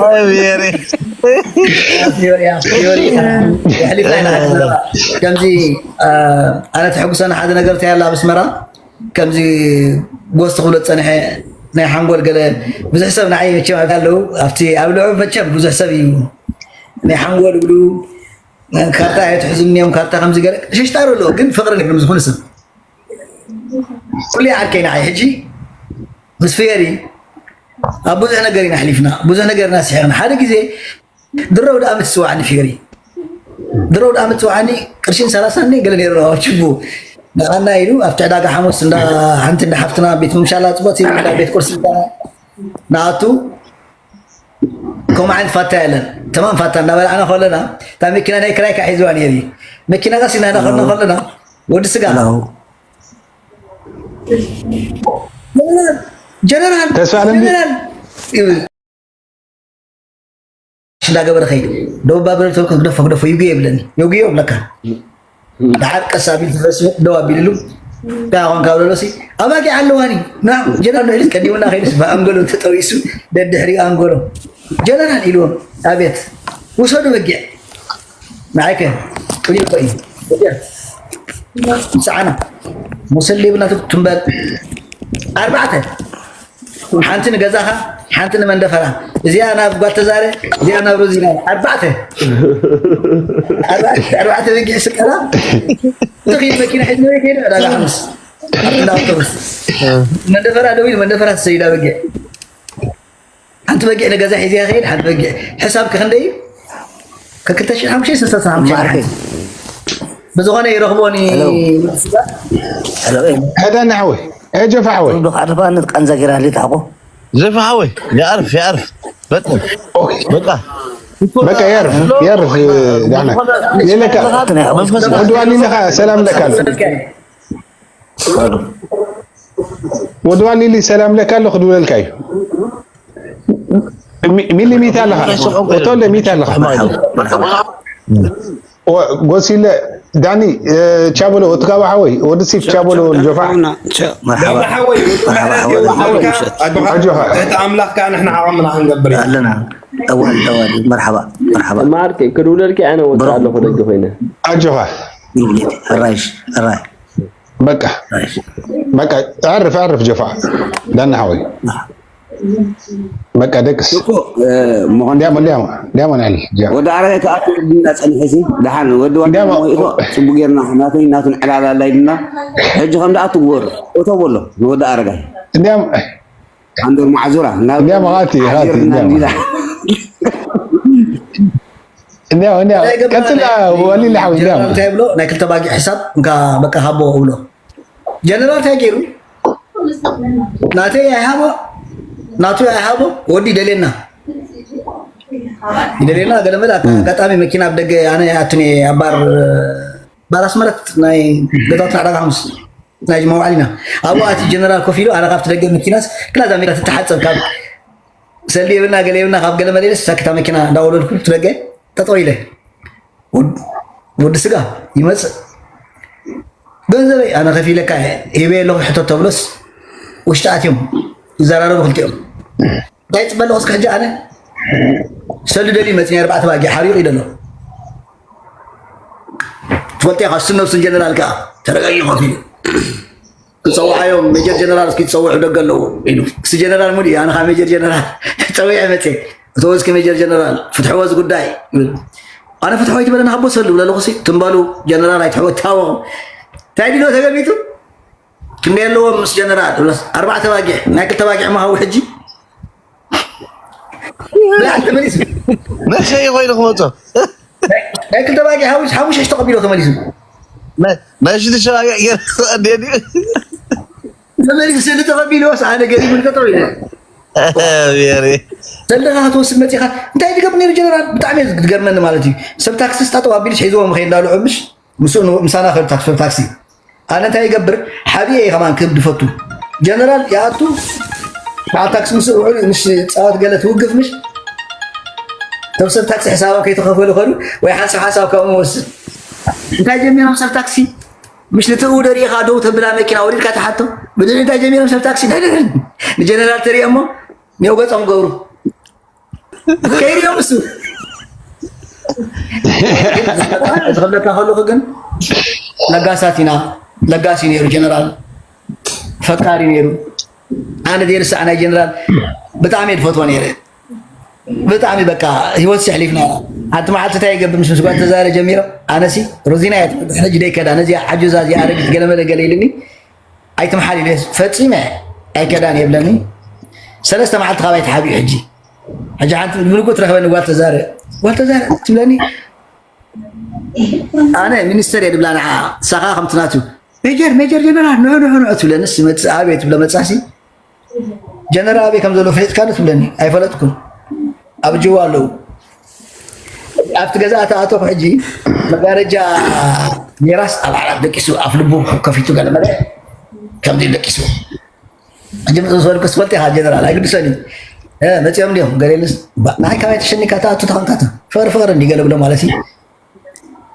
ኣይ፣ ብሄረይ። ፊዮሪ፣ ፊዮሪ፣ የሕሊፍና ኢና። ከምዚ፣ አ፣ ኣነ ተሐጉሰና ሓደ ነገር እንታይ ኣላ ኣብ ኣስመራ፣ ከምዚ ጎስት ክብሎ ዝጸንሐ ናይ ሓንጎል ገለ ብዙሕ ሰብ ንዓይ መቸም ኣብቲ ኣለዉ፣ ኣብቲ ኣብ ልዑ መቸም ብዙሕ ሰብ እዩ ናይ ሓንጎል ይብሉ፣ ካርታ ኣይትሕዙኒ እዮም፣ ካርታ ከምዚ ገለ ሽሽጣሩ ኣለዎ፣ ግን ፍቕሪ ንሕልም ዝኾነ ሰብ ኩሉ ይዓርከይ ንዓይ። ሕጂ ምስ ፍየሪ ኣብ ብዙሕ ነገር ኢና ኣሕሊፍና፣ ብዙሕ ነገር ኢና ስሒቕና። ሓደ ግዜ ድረው ደኣ ምትስዋዕኒ ፍየሪ፣ ድረው ደኣ ምትስዋዕኒ ቅርሽን ሰላሳን ገለ ነይሩ ኣብ ችቡ ንዓና ኢሉ ኣብቲ ዕዳጋ ሓሙስ እንዳ ሓንቲ እንዳ ሓፍትና ቤት ምምሻላ ጽቦት ይብል እንዳ ቤት ቁርሲ እንዳ ንኣቱ ከምኡ ዓይነት ፋታ የለን። ተማም ፋታ እንዳበላዕና ከለና እታ መኪና ናይ ክራይ ከዓ ሒዝዋ ነይሩ። መኪና ቀስ ኢልና እንዳኸድና ከለና ወዲ ስጋ ጀነራል፣ ጀነራል፣ ተስፋ ኣለምቢ። ጀነራል ይብል። እንዳገበረ ከይዱ ደው ባበለ ተልኩ ግደፎ ግደፎ ይጉ የብለኒ። ይጉ የብለካ። ደሓር ቀስ ኣቢሉ ተፈስሑ ደው ኣቢልሉ። እንታይ ኾንካ ብለሎሲ ኣባጊዕ ኣለዋኒ። ና ጀነራል ንዕሊት ቀዲሙና ከይዱስ ብኣንጎሎ ተጠቢሱ ደድሕሪ ኣንጎሎ። ጀነራል ኢልዎም ኣቤት ውሰዱ በጊዕ። ንዓይከ ቅሊል እኮ እዩ። ሰዓና ሙሰሌ ብናቱ ትንበል ኣርባዕተ ሓንቲ ንገዛኻ ሓንቲ ንመንደፈራ እዚኣ ናብ ጓል ተዛረ እዚኣ ናብ ሮዚና ኣርባዕተ ኣርባዕተ ኣርባዕተ በጊዕ ስቀላ ትኺድ መኪና ሒዝና ከይደ ዕዳጋ ሓሙስ ኣብቲ እንዳ ኣውቶቡስ መንደፈራ ደው ኢሉ መንደፈራ ትሰይዳ በጊዕ ሓንቲ በጊዕ ንገዛ ሒዝያ ከይድ ሓንቲ በጊዕ ሕሳብ ከክንደይ እዩ ከክልተ ሽሕ ሓሙሽተ ሽሕ ስልሳ ሓሙሽተ ማርኬት ብዝኾነ ይረኽቦኒ ሄሎ። ወዲ ስጋ ሄሎ፣ ሕዳኒ ሓወይ፣ ሄ ጀፋ ሓወይ። ዱኽ ዓርፋነት ቃንዛ ገይራ ልታሕቆ ጀፋ ሓወይ ይዓርፍ ይዓርፍ በቃ በቃ በቃ የርፍ የርፍ ዳሕና ሌለካ መንፈስ ወዲ ዋሊለኻ ሰላም ለካ ኣሎ። ወዲ ዋሊሊ ሰላም ለካ ኣሎ ክድውለልካ እዩ። ሚ- ሚሊ ሚት ኣለኻ እቶለ ሚት ኣለኻ። ወ- ጎሲለ ዳኒ እ፣ ቻቦሎ ወትካባ ሓወይ ወዲ ሲፍ ቻቦሎ ጆፋ መርሓባ መርሓባ ሓወይ ኣጆኻ እቲ ኣምላኽ ከዓ ንሕና ዓቕምና ክንገብር ኢና ኣለና ጠዋል ጠዋል መርሓባ መርሓባ ማርኬ ክድውለልኪ ኣነ ወፅእ ኣለኹ ደገ ኮይነ ኣጆኻ ራይሽ ራይ በቃ በቃ ኣዕርፍ ኣዕርፍ ጆፋ ዳኒ ሓወይ በቃ ደቅስ እኮ መኾን እንዲያሞ እንዲያሞ እንዲያሞ ናሊ ጃ ወዲ ኣረጋይ ክኣቱ ድና ፀኒሐ ሲ ደሓን ወዲ ዋዳ እንዲያሞ- ሞይቶ ፅቡ ጌርና ናተይ ናቱን ዕላል ኣላ ኢልና ሕጂ ከም ደኣ ትግበሩ እቶ በሎ ንወዲ ኣረጋይ እንዲያሞ ኣንዶር ማዕዙራ ናብ እንዲያሞ ኻቲ ኻቲ ሓዚርና እንዲያሞ እንዲና እንዲያሞ እንዲያሞ ቀጥል ወሊል ሓዊ እንዲያሞ እንታይ ብሎ ናይ ክልተ ባጊዕ ሕሳብ እንካ በቃ ሃቦ እብሎ ጀነራል እንታይ ገይሩ ናተይ ኣይሃቦ ናቱ ኣይሃቦ ወዲ ይደልየና ይደልየና ገለመለ ኣጋጣሚ መኪና ኣብ ደገ ኣነ ኣቱኒ ኣብ ባር ባር ኣስመረት ናይ ገዛውትና ዕዳጋ ሓሙስ ናይ መውዓል ኢና ኣብኡ ኣቲ ጀነራል ኮፍ ኢሉ ኣነ ካብቲ ደገ መኪናስ ክላዛ ሜዳ ትተሓፀብ ካብ ሰልዲ የብልና ገለ የብልና ካብ ገለመለ ኢለስ ሳክታ መኪና እንዳወለድኩ ትደገ ጠጠው ኢለ ወዲ ስጋ ይመፅእ ገንዘበይ ኣነ ከፊለካ ሂበ ኣለኹ ሕቶ ተብሎስ ውሽጢ ኣትዮም ይዘራረቡ ክልቲኦም እንታይ ፅበ ኣለኹ እስከ ሕጂ ኣነ ሰልዲ ደልዩ መፅኒ ኣርባዕተ ባጊ ሓሪቑ ኢለ ኣለኹ ትፈልጥ ኢኻ እሱ ነብሱ ጀነራል ከዓ ተረጋጊ ኮፍ ኢሉ ክፀውዓዮም ሜጀር ጀነራል እስኪ ትፀውዑ ደገ ኣለዉ ኢሉ እሱ ጀነራል ሙሉ ኣነ ከዓ ሜጀር ጀነራል ፀዊዐ መፅየ እቶ እስኪ ሜጀር ጀነራል ፍትሕዎ እዚ ጉዳይ ይብል ኣነ ፍትሖ ኣይትበለና ሃቦ ሰሉ ብለለኹ ሲ ትንበሉ ጀነራል ኣይትሕወ ታወ እንታይ ዲሎ ተገሚቱ ክንደይ ኣለዎም ምስ ጀነራል ኣርባዕተ ባጊዕ ናይ ክልተ ባጊዕ ምሃቡ ሕጂ ብላዕ ተመሊሱ መሸ ኮይኑ ክመፆ ናይ ክልተ ባጊዕ ሓሙሽ ሓሙሽ ሽሽ ተቐቢሎ ተመሊሱ ናይ ሽዱሽተ ባጊዕ ገይረ ኣዴኒ ተመሊሱ ስእሊ ተቐቢልዎስ ኣነ ገሪሙ ተጠው ኢለ ብሄሪ ዘለካ ክትወስድ መፂኻ እንታይ ትገብር ነይሩ ጀነራል ብጣዕሚ እዩ ዝገርመኒ ማለት እዩ ሰብ ታክሲ ስጣጠው ኣቢሉስ ሒዝዎም ከይ እንዳልዑ ምሽ ምስኡ ምሳና ከዱ ታክሲ ታክሲ ኣነ እንታይ ይገብር ሓብየ እየ ከማን ክህብ ድፈቱ ጀነራል ይኣቱ በዓል ታክሲ ምስ ውዕሉ ምስ ፃወት ገለ ትውግፍ ምሽ ተብ ሰብ ታክሲ ሕሳቦም ከይተኸፈሉ ከዱ ወይ ሓንሳብ ሓሳብ ካብኦም ወስድ እንታይ ጀሚሮም ሰብ ታክሲ ምሽ ንትኡ ደሪኻ ደው ተብላ መኪና ወሪድካ ትሓቶ። ብድሕሪ እንታይ ጀሚሮም ሰብ ታክሲ ድሕድሕድ ንጀነራል ተሪኦ እሞ ኔው ገጾም ገብሩ ከይድዮም እሱ ዝብለካ ከለኹ ግን ለጋሳት ኢና። ለጋሲ ነይሩ ጀነራል ፈቃሪ ነይሩ። ኣነ ዘይርስዕ ናይ ጀነራል ብጣዕሚ እየ ዝፈትዎ ነይረ። ብጣዕሚ በቃ ህይወት ሲሕሊፍና ኢና። ሓንቲ መዓልቲ እንታይ ይገብር ምስ ምስ ጓል ተዛረ ጀሚሮ ኣነሲ ሮዚና እያ ትበሃል። ሕጂ ደይከዳ ነዚኣ ዓጁዛ እዚኣ ኣረጊት ገለመለ ገለ ኢልኒ ኣይትምሓል ኢለ ፈጺመ ኣይከዳን የብለኒ። ሰለስተ መዓልቲ ካባይ ተሓቢኡ ሕጂ ሕጂ ሓንቲ ምልጉ ትረኽበኒ ጓል ተዛረ ጓል ተዛረ ትብለኒ ኣነ ሚኒስተር እየ ድብላ ንዓ ሳኻ ከምቲ ናቱ ሜጀር ሜጀር ጀነራል ንዑ ንዑ ንዑ ትብለንስ መፅእ ኣበይ ትብለ መፃሲ ጀነራል ኣበይ ከም ዘሎ ፍሊጥካ ዶ ትብለኒ ኣይፈለጥኩን ኣብ ጅዋ ኣለዉ ኣብቲ ገዛ ተኣተኹ ሕጂ መጋረጃ ኔራስ ኣብ ዓራት ደቂሱ ኣፍ ልቡ ከፊቱ ገለመለ ከምዚ ደቂሱ ሕጂ ምስ ዝበልኩ ስፈልጥ ኢኻ ጀነራል ኣይግድሰን እዩ መፂኦም እንዲዮም ገሌልስ ናይ ካባይ ተሸኒካ ተኣቱ ተኸንካተ ፈር ፈር እንዲ ገለ ብሎ ማለት እዩ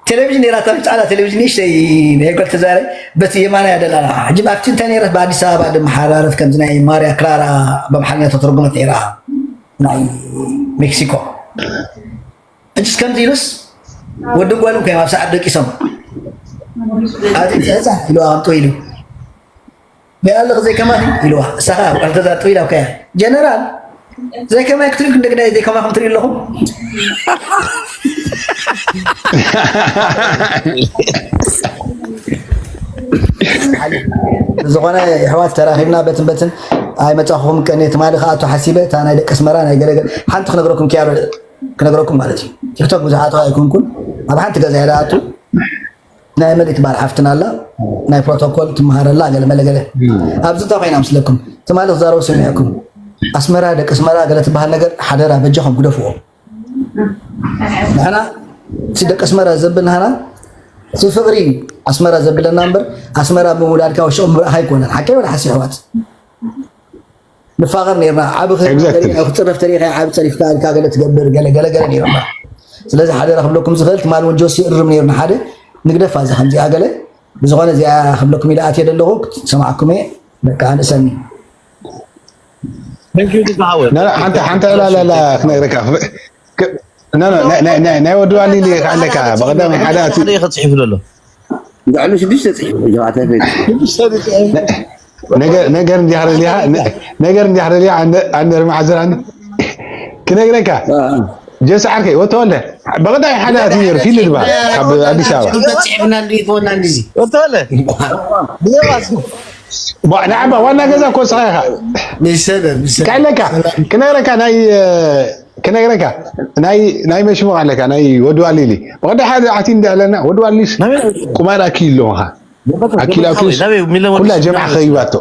ቴሌቪዥን ነራታ ፃዕዳ ቴሌቪዥን ንእሽተይ ናይ ጓል ተዛረ በቲ የማና ያደላና ሕጂ ኣብቲ እንታይ ነረት ብኣዲስ ኣበባ ድመሓላለፍ ከምዚ ናይ ማርያ ክላራ በምሓርኛ ተተረጉመት ነራ ናይ ሜክሲኮ ሕጂስ ከምዚ ኢሉስ ወዲ ጓል እንኮ ኣብ ሰዓት ደቂሶም ኣቲ ፀፃ ኢሉ ኣምጦ ኢሉ ያለኽ ዘይከማኺ ኢልዋ እሳኻ ጓል ተዛር ጥው ኢላ ኣብካያ ጀነራል ዘይከማይ ክትሪኡ ክንደግዳይ ዘይከማኹም ትሪኡ ኣለኹም ዝኾነ የሕዋት ተራኺብና በትን በትን ኣይመጻኹኹም ቀኔ ትማሊ ከኣቱ ሓሲበ እታ ናይ ደቂ ኣስመራ ናይ ገለገል ሓንቲ ክነግረኩም ክያሮ ክነግረኩም ማለት እዩ ቲክቶክ ብዙሓት ኣይኮንኩን ኣብ ሓንቲ ገዛ ኢለ ኣቱ ናይ መን ትበሃል ሓፍትና ኣላ ናይ ፕሮቶኮል ትመሃር ኣላ ገለ መለ ገለ ኣብዚ እንታይ ኮይና ምስለኩም ትማሊ ክዛረቡ ሰሚዕኩም ኣስመራ ደቂ ኣስመራ ገለ ትበሃል ነገር ሓደራ በጃኹም ግደፍዎ ንሕና እቲ ደቂ ኣስመራ ዘብል ንሃና እቲ ፍቕሪ ኣስመራ ዘብለና እምበር ኣስመራ ብምውላድካ ወሽቕ ምብራእኻ ኣይኮነን ሓቀይ ወላ ሓሲ ኣሕዋት ንፋቐር ነርና ዓቢ ክጽረፍ ተሪኻ ዓቢ ጸሪፍካ ኢልካ ገለ ትገብር ገለ ገለ ገለ ነርና ስለዚ ሓደ ክብለኩም ዝኽእል ትማል እውን ጆሲ እርም ነርና ሓደ ንግደፋ እዚ ከምዚኣ ገለ ብዝኾነ እዚኣ ክብለኩም ኢለ ኣትየ ዘለኹ ሰማዕኩም እየ በቃ ንእሰኒ ሓንቲ ሓንቲ ዕላላላ ክነግረካ ናይ ወዲ ዋሊል ኣለካ ብቀዳም ሓደ ኣትዩ ክፅሒፍ ዘሎ ልዕሊ ሽዱሽተ ፅሒፉ ሸውዓተ ነገር እንዲያ ክደልያ ነገር እንዲያ ክደልያ ኣንደር ማዕዝራን ክነግረካ ጀስ ዓርከይ ወተወለ በቀዳይ ሓደ ኣቲ ነሩ ፊል ድባ ካብ ኣዲስ ኣበባ ተፅሒፍና ይኮና እዚ ወተወለ ንዓባ ዋና ገዛ እኮ ንስኻ ኢኻ ከዕለካ ክነግረካ ናይ ክነግረካ ናይ ናይ መሽሙቕ ኣለካ ናይ ወዲ ዋሊሊ ብቐዳ ሓደ ዓቲ እንዳ ኣለና ወዲ ዋሊሊስ ቁማር ኣኪሉ ኣለኻ ኣኪሉ ኣኪሉስ ኩላ ጀምዓ ከይባቶ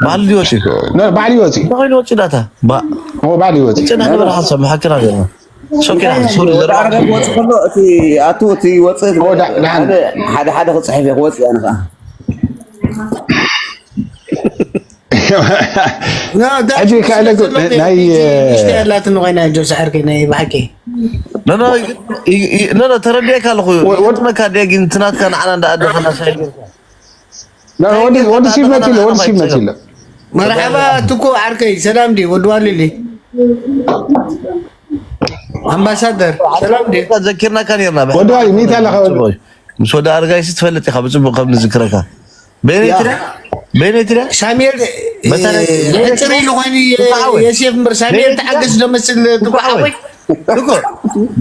ባዕሉ ይወፅእ ባዕሉ ይወፅእ ባዕሉ ይወፅእ ባዕሉ ይወፅእ ጭና ነበረ ሓንሳብ መሓክር ኣለና ሶኪና ሱሪ ዘርባ ወፅእ ከሎ እቲ ኣቱ እቲ ወፅእ ሓደ ሓደ ክፅሕፍ እየ ክወፅእ እያ ንኸዓ ሕጂ ካልእ ናይ ያላትን ኮይና ጆስ ዓርከይ ናይ ብሓቂ ኖ ተረዲእካ ኣለኹ ወጥመካ ደ ግን ትናትካ ንዓና እንዳኣደኸና ሳይ ወዲ ሲብ መፂ ወዲ ሲብ መፂ መርሓባ ትኩ ዓርከይ ሰላም ዲ ወዲ ዋሊሊ ኣምባሳደር ሰላም ዲ ዘኪርናካ ነርና ወዲ ዋሊ ሚታ ኣለኻ ምስ ወዲ ኣረጋይሲ ትፈልጥ ኢኻ ብፅቡቅ ከም ንዝክረካ በይነይ ትዳ በይነይ ትዳ ሳሚኤል ሕፅር ኢሉ ኮይኑ የሴፍ እምበር ሳሚኤል ተሓገዝ ዶ መስል ትጓሓወይ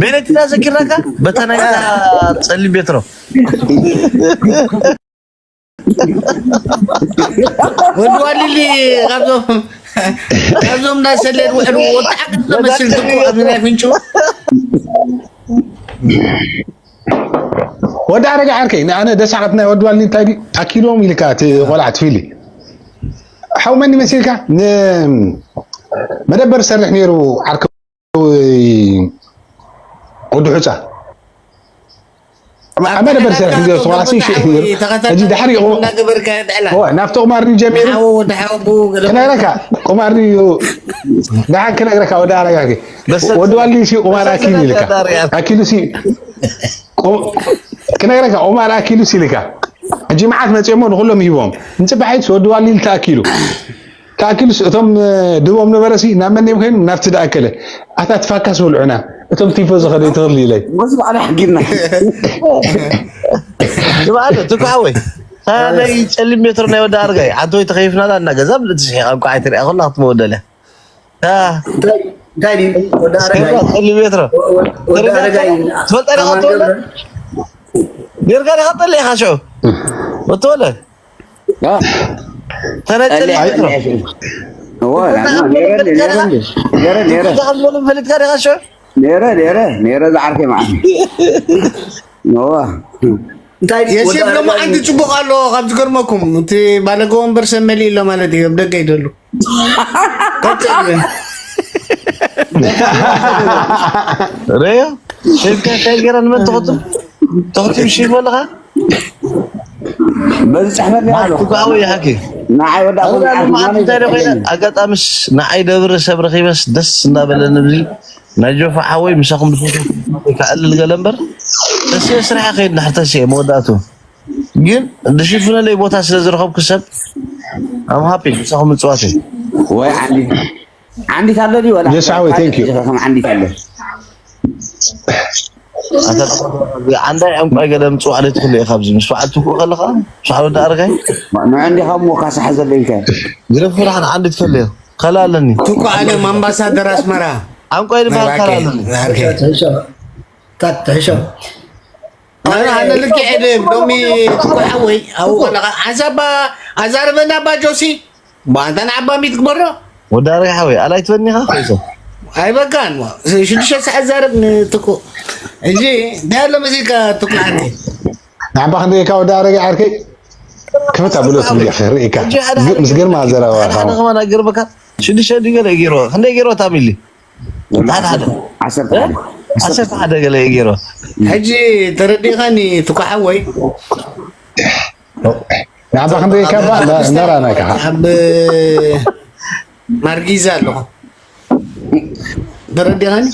በይነይ ትዳ ዘኪርናካ በታ ናይ ጸሊም ቤት ነው ወዲ ዋሊሊ ካብዞም ካብዞም ናይ ሰሌድ ውሕድ ወጣዕቅት መስል ትኩ ኣብ ናይ ፍንጭ ወዲ ኣረጋ ዓርከይ ንኣነ ደሳዕት ናይ ወዲ ዋሊ እንታይ ኣኪልዎም ኢልካ እቲ ቆልዓ ትፊሊ ሓው መን ይመሲልካ ንመደበር ሰርሕ ነይሩ ዓርከ ወዲ ሑፃ ኣብ መደበር ሰርሕ ነይሩ ተቆላሲ ሽእ ነይሩ ሕጂ ድሕሪኡ ናብቲ ቁማር ጀሚሩ ክነግረካ ቁማር ድዩ ደሓን ክነግረካ ወዲ ኣረጋ ወዲ ዋሊ ቁማር ኣኪሉ ኢልካ ኣኪሉ ክነግረካ ኦማር ኣኪሉ ሲልካ ሕጂ መዓት መፅኦሞ ንኩሎም ሂቦም ንፅባሒት ወዲ ዋሊል ተኣኪሉ ተኣኪሉስ እቶም ድቦም ነበረሲ ናብ መን እዮም ኮይኖም ናብቲ ደኣከለ ኣታ ትፋካስ በልዑና እቶም ቲፎ ዝኸደ ይትኽል ኢለይ መስ ባዕላ ሕጊና ይባዓል ትኳሓወይ ናይ ጸሊም ሜትሮ ናይ ወዲ ኣርጋይ ሓንቲ ወይ ተኸይፍናላ እና ገዛ ብልእቲ ስሒቓ እንኳ ኣይትሪኣ ከላ ክትመወደለ እንታይ ድዩ ወዲ ኣረጋይ ጸሊም ሜትሮ ወዲ ኣረጋይ ትፈልጠ ዲኻ ተወለ ኔርካ ዲኻ ጠሊዕካ ሽዑ ወተወለ ተነጸል ሜትሮ ነረ ነረ ዝበለ ፈሊጥካ ዲኻ ሽዑ ነረ ነረ ነረ ዝዓርከ ማለት ነዋ እንታይ የሴፍ ሎማዓንቲ ጽቡቕ ኣሎ ካብ ዝገርመኩም እቲ ባለገ ወንበር ሰብ መሊእ ኣሎ ማለት እዩ ኣብ ደገ ይደሉ ረዮ ሸፍካ እንታይ ገይረ ንመን ተኸቱ ተኸቱ ሽፎ ኣለኻ በዚ ጽሕፈት ኩባዊ ይሓኪ ንዓይ ወዳ ኣጋጣምስ ንዓይ ደብሪ ሰብ ረኺበስ ደስ እናበለኒ ብዚ ናይ ጆፋ ሓወይ ምሳኹም ብሰ ከዕልል ገለ እምበር ተስየ ስራሕ ከይድ ንሕተስየ መወዳእቱ ግን ዝሽፍነለይ ቦታ ስለ ዝረኸብኩ ሰብ ኣም ሃፒ ምሳኹም ምፅዋት እዩ ወይ ዓንዲ ዓንዲት ኣሎ ድዩ ወላ የሳወይ፣ thank you። ከም ዓንዲት ኣሎ ዓንዳይ ዕንቋይ ገለ ምፅዋዕ ለትክሉ ኢኻ ኣብዚ ምስ በዓል ትኩእ ከለኻ ምስ በዓል ወዲ ኣረጋይ ንዑ እንዲኻ እሞ ካሳሓ ዘለልካ ግረፍ ፍራሕ ንዓንዲ ትፈልዮ ከላ ኣለኒ ትኩ ዓለም ኣምባሳደር ኣስመራ ዕንቋይ ዝበሃል ከላ ኣለኒ ትሕሾ ኣነ ልክዕ ደ ሎሚ ትኩ ሓወይ ኣብኡ ከለኻ ሓንሳባ ኣዛርበና ባጆሲ ባንታ ንዓባ ሚት ግበሮ ወዲ ኣረጋይ ሓወይ ኣላይ ትበኒኻ ኮይሶ ኣይበቃን ሽዱሽተ ሰዓት ዛረብ ንትኩ እንጂ እንታይ ኣሎ መሲልካ ትኩ ዓርከይ ንዓባ ክንደይካ ወዲ ኣረጋይ ዓርከይ ክፍታ ብሎ ትብሊ ክርእካ ምስ ግርማ ዘረባኻ ሓደ ከማን ኣይገርመካ ሽዱሽተ ድንገለ ገይሮ ክንደይ ገይሮ ታሚሊ ሓደ ሓደ ዓሰርተ ሓደ ዓሰርተ ሓደ ገለ ገይሮ ሕጂ ተረዲኻኒ ትኩ ሓወይ ንዓባ ክንደይካ ነራናካ ኣብ ማርጊዛ ኣለኹ ተረዲኻኒ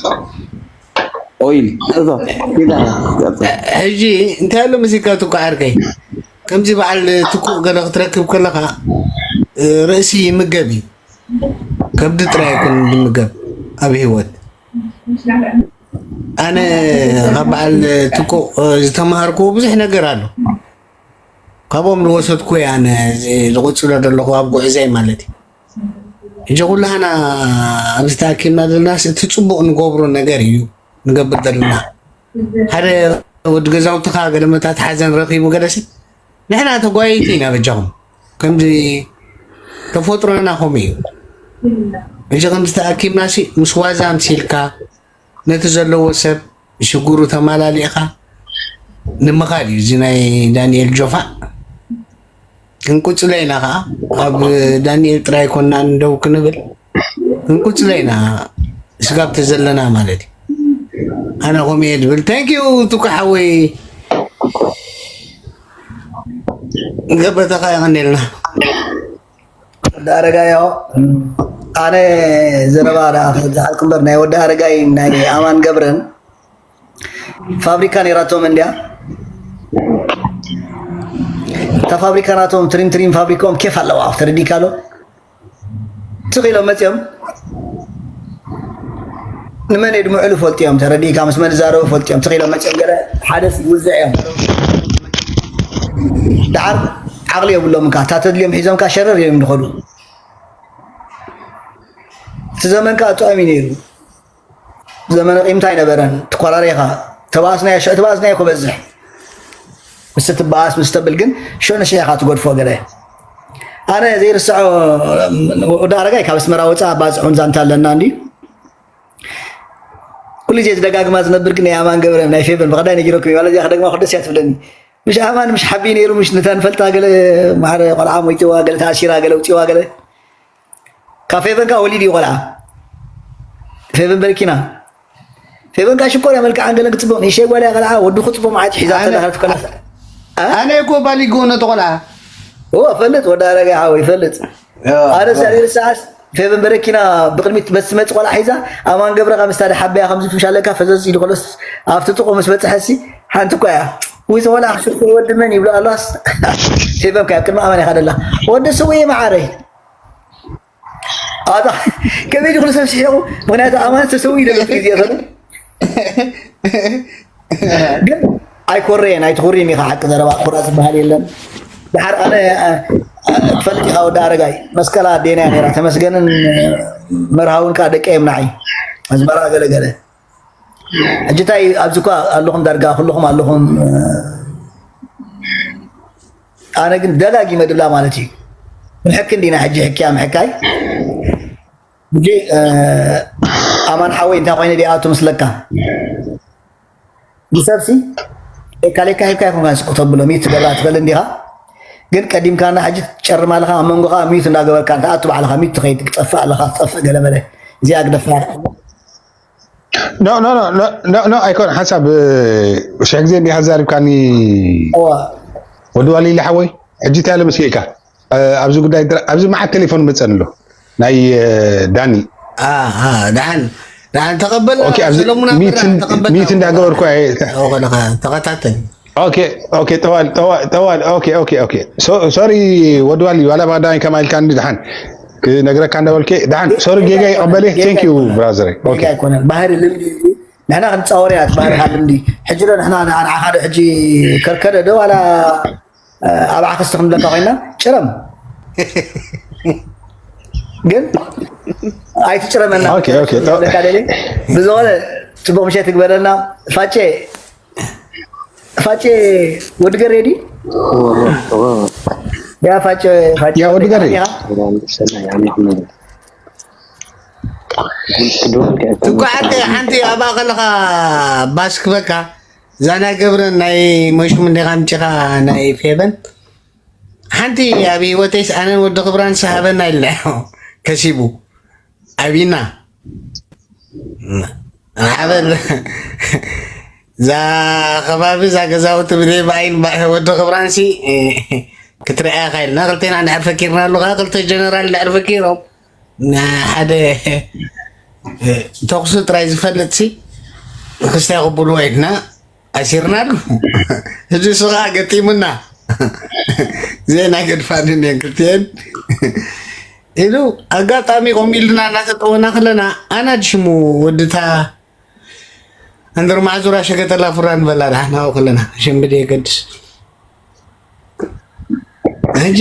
ኦይል እዞ ኪዳ ሕጂ እንታይ ኣሎ ሙዚቃ ትኩ ዓርከይ ከምዚ በዓል ትኩእ ገለ ክትረክብ ከለኻ ርእሲ ይምገብ እዩ ከብዲ ጥራይ ኣይኮን ዝምገብ ኣብ ህይወት ኣነ ካብ በዓል ትኩእ ዝተምሃርኩ ብዙሕ ነገር ኣሎ ካብኦም ዝወሰድኩ ኣነ ዝቕፅሎ ዘለኹ ኣብ ጉዕዘይ ማለት እዩ ሕጂ ኩላህና ኣብዚ ተኣኪብና ዘለና እቲ ፅቡቕ ንገብሮ ነገር እዩ ንገብር ዘለና ሓደ ወዲ ገዛውትኻ ገለመታት ሓዘን ረኺቡ ገለሲ ንሕና ተጓየይቲ ኢና በጃኹም ከምዚ ተፈጥሮና ከምኡ እዩ ሕጂ ከምዚ ተኣኪብናሲ ምስ ዋዛ ኣምሲልካ ነቲ ዘለዎ ሰብ ሽግሩ ተማላሊእኻ ንምኻድ እዩ እዚ ናይ ዳንኤል ጆፋ ክንቁፅለ ኢና ከዓ ኣብ ዳንኤል ጥራይ ኮና እንደው ክንብል ክንቁፅለ ኢና ስጋብ ተዘለና ማለት እዩ ኣነ ከምኡ እየ ዝብል ታንኪዩ ትኩ ሓወይ ገበተኻ የቐኒልና ዳረጋዮ ኣነ ዘረባ ዝሓልኩ እምበር ናይ ወዲ ኣረጋይ ናይ ኣማን ገብረን ፋብሪካ ነይራቶም እንድያ እታ ፋብሪካ ናቶም ትሪም ትሪም ፋብሪካኦም ኬፍ ኣለዋ ተረዲካ ኣሎ ትኺሎም መፅኦም ንመን የድምዕሉ ፈልጥዮም ተረዲካ ምስ መን ዛረቡ ፈልጥዮም ትኺሎም መፅኦም ገለ ሓደ ውዝዕ እዮም ደዓር ዓቕሊ የብሎም እንካ እታ ተድልዮም ሒዞም ካ ሸረር እዮም ዝኸዱ እቲ ዘመን ከዓ ጥዑም እዩ ነይሩ ዘመነ ቂምታ ኣይነበረን ትኮራሪኻ ተባእስናዮ ሽዑ ተባእስናዮ ክበዝሕ ምስ ትበኣስ ምስ ተብል ግን ሽዑ ንሽዑ ኢኻ ትገድፎ ገለ ኣነ ዘይርስዖ ወዲ ኣረጋይ ካብ ኣስመራ ወፃ ባፅዑን ዛንታ ኣለና እንዲ ኩሉ ግዜ ዝደጋግማ ዝነብር ግን ናይ ኣማን ገብረ ናይ ፌቨን ብቐዳይ ነጊረኩም ማለት እዚኣ ከደግማ ደስ እያ ትብለኒ ምሽ ኣማን ምሽ ሓቢ ነይሩ ምሽ ነታ ንፈልጣ ገለ ማሕረ ቆልዓ ሞይትዋ ገለ ተኣሲራ ገለ ውፅዋ ገለ ካብ ፌቨን ከዓ ወሊድ እዩ ቆልዓ ፌቨን በርኪና ፌቨን ከዓ ሽኮር እያ መልክዓ ገለ ክፅቡቅ ንእሸይ ጓል እያ ቆልዓ ወዲ ክፅቡቅ መዓት ሒዛ ተዳህር ትከላ ኣነ እኮ ባሊጎ ነቲ ቆልዓ እዎ ፈልጥ ወዲ ኣረጋ ሓወይ ፈልጥ ኣረ ሰሪር ሰዓስ ፌቨን በረኪና ብቕድሚት በስ ትመጽእ ቆልዓ ሒዛ፣ ኣማን ገብረ ካብ ስታዲ ሓበያ ከምዚ ፍሽ ኣለካ፣ ፈዘዝ ኢሉ ከሎስ ኣብቲ ጥቑ ምስ በጽሐሲ፣ ሓንቲ እኳ እያ። "ውይ፣ እዚ ቆልዓ ክሽርኩ ወዲ መን?" ይብሎ ኣሎስ። ፌቨን ከ ኣብ ቅድሚ ኣማን ኢኻ ደላ። "ወዲ ስውእ መዓረይ። ኣታ ከመይ ድኹሉ ሰብ ስሒቑ?" ምኽንያቱ ኣማን ተሰውእ ኢሉ ዘሎ ግዜ ዘሎ። ግን ኣይኮረየን፣ ኣይትኹሪን ኢኻ። ሓቂ ዘረባ ኩራ ዝበሃል የለን። ድሓር ኣነ፣ እ፣ እ፣ ትፈልጥ ኢኻ ወዲ ኣረጋይ፣ መስቀላ ኣዴና እያ ነይራ። ተመስገንን፣ እ፣ መርሃውን ከኣ ደቂ እዮም ንዓይ። ኣዝመራ ገለ ገለ። ሕጂ እንታይ ኣብዚ እኳ ኣለኹም፣ ዳርጋ ኩልኹም ኣለኹም፣ እ፣ ኣነ ግን ደጋጊመ ድብላ ማለት እዩ። ክንሕኪ እንዲና ሕጂ፣ ሕክያ ምሕካይ። ሕጂ፣ እ፣ ኣማን ሓወይ እንታይ ኮይነ ድኣቱ ምስለካ? ንሰብሲ ሌካ ሌካ ሂብካ ይኹንካ ንስቁ ተብሎ ሚዩት ትገብራ ትኽእል እንዲኻ። ግን ቀዲምካና ሕጂ ትጨርም ኣለኻ። ኣብ መንጎኻ ሚዩት እንዳገበርካ እንተ ኣቱ ባዕልኻ ሚዩት ትኸይድ ትጠፍእ ኣለኻ። ትጠፍእ ገለ መለ እዚኣ ግደፋ። ኖ ኖ ኖ ኖ ኖ ኖ ኣይኮን ሓሳብ እ፣ ሽሕ ግዜ እንዲኻ ዛሪብካኒ። እዋ ወዲ ዋሊሊ ሓወይ ሕጂ እንታይ ኢለ መስልካ? እ፣ ኣብዚ ጉዳይ ድረ- ኣብዚ መዓት ቴሌፎን መፀን ኣሎ ናይ እ፣ ዳኒ። አ፣ አ፣ ደሓን ደሓን ተቐበል ኦኬ፣ ኣብዚ ሰለሙን ኣበራ ሚትን ተቐበል ሚት እንዳገበርኩ እየ። ተኸታተል ኦኬ ኦኬ ጠዋል ጠዋል ጠዋል ኦኬ ኦኬ ኦኬ ሶ- ሶሪ ወዲ ዋሊ ዋላ ባዳይ ከማል ካን ድሓን ክነግረካ እንዳበልከ ድሓን ሶሪ ጌጋ ይቐበል። ቴንክ ዩ ብራዘር። ኦኬ ጌጋ ኣይኮነን። ባህሪ ልምዲ እዩ። ንሕና ክንፃወር እያ እቲ ባህሪ ካብ ልምዲ። ሕጂ ዶ ንሕና ንዓኻ ዶ ሕጂ ከርከደ ዶ ዋላ ኣብ ዓክስቲ ክንብለካ ኮይና ጭረም ግን ኣይትጭረመና። ኦኬ፣ ኦኬ፣ ቶ- ለካ ደሊ ብዝኾነ ፅቡቅ ምሸት ይግበረልና። ፋጨ ፋጨ ወዲ ገሬ ዲ ያ ፋጨ ፋጨ ያ ወዲ ገሬ። ኢኻ? ትኳዓት ሓንቲ ኣብኣ ከለኻ ባስክ በካ እዛ ናይ ገብረን ናይ መሹም እንዲኻ ምጭኻ ናይ ፌበን ሓንቲ ኣብ ህይወተይስ ኣነን ወዲ ክብራን ሰሃበና ኢልና ከሲቡ ኣቢና ሓበን እዛ ከባቢ እዛ ገዛውቲ ብዘይ ብኣይን ወዲ ክብራንሲ ክትርኣያ ካይልና ክልቴና እንድሕር ፈኪርና ኣለኻ ክልተ ጀነራል እንድሕር ፈኪሮም ንሓደ ተኩሲ ጥራይ ዝፈልጥ ሲ ክስታይ ክብልዎ ኢልና ኣሲርናሉ። ሕጂ እሱ ከዓ ገጢሙና ዜና ገድፋንን እየን ክልቲኤን ኢሉ ኣጋጣሚ ቆም ኢልና እናተጠወና ከለና ኣና ድሽሙ ወድታ እንደር ማዕዙራ ሸገጠላ ፉራ ንበላ ዳሕናው ከለና ሽምብድ የገድስ ሕጂ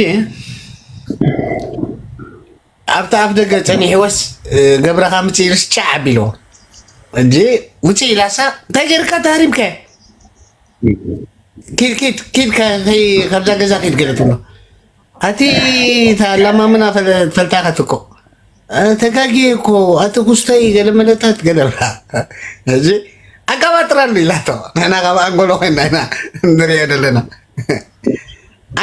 ኣብቲ ኣፍ ደገ ጸኒሕወስ ገብረኻ ምጽእ ኢሉስ ጫዕ ኣቢልዎ። ሕጂ ውጽእ ኢላሳ እንታይ ገይርካ ተሃሪምከ? ኪድ ኪድ ኪድ ካብዛ ገዛ ኪድ ገለ ትብሎ። ኣቲ እታ ላማምና ትፈልጣ ከትኮ ተጋጊ እኮ ኣቲ ኩስተይ ገለ መለታት ገለ ብላ። ሕጂ ኣቀባጥራሉ ኢላቶ። ንሕና ካብ ኣንጎሎ ኮይና ኢና ንሪኦ ዘለና።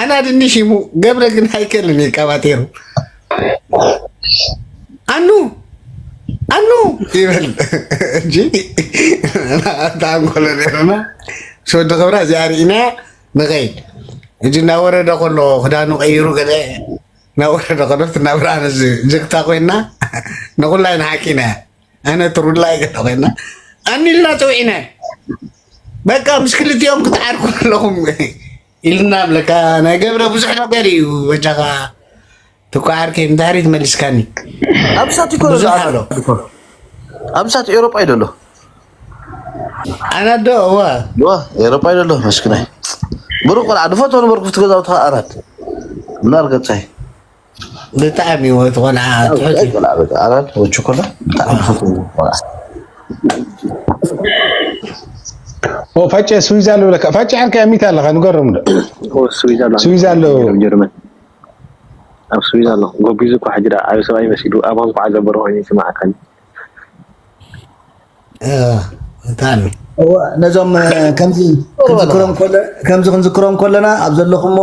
ኣና ድንሽ ይሙ ገብረ ግን ሃይከልን ይቀባጤሩ ኣኑ ኣኑ ይብል እንጂ ኣንጎሎ ነርና ሸወዲ ክብራ እዚኣ ርኢና ንኸይድ እጂ እናወረደ ከሎ ክዳኑ ቀይሩ ገለ እናወረደ ከሎ ትናብራ ነዚ ጀግታ ኮይና ንኩላይ ንሓቂና ኣነ ትሩላይ ገለ ኮይና ኣኒልና ፀውዒና በቃ ምስ ክልቲኦም ክትዓርኩ ኣለኹም ኢልና ብለካ ናይ ገብረ ብዙሕ ነገር እዩ በጃኻ ትኳዓር ከይም ድሕሪት መሊስካኒ ኣብ ሳት ይኮነ ብዙሕ ዝኣት ኣሎ ኣብ ሳት ኤውሮጳ እዩ ዘሎ ኣናዶ እወ ዋ ኤውሮጳ እዩ ዘሎ መስክናይ ብሩቅ ቆልዓ ድፈቶ ነበርኩ ፍቲ ገዛውትኻ ኣራት ምናር ገጻይ ብጣዕሚ ወት ቆልዓ ትሑት እዩ። ቆልዓ በቃ ኣራት ወቹ ኮላ ብጣዕሚ ፈትዎ ቆልዓ ኦ ፋጨ ስዊዝ ኣሎ ብለካ ፋጨ ዓርከይ ኣሚት ኣለኻ ንገሮም ዶ ስዊዝ ኣሎ ስዊዝ ኣሎ ጀርመን ኣብ ስዊዝ ኣሎ ጎቢዙ እኳ ሕጂ ደኣ ዓቢ ሰብኣይ መሲሉ ኣማን ኳዓ ዘበረ ኮይኑ ይስማዓካኒ እ፣ ብጣዕሚ እወ፣ ነዞም እ፣ ከምዚ ክንዝክሮም ከሎ- ከምዚ ክንዝክሮም ከለና ኣብ ዘለኹሞ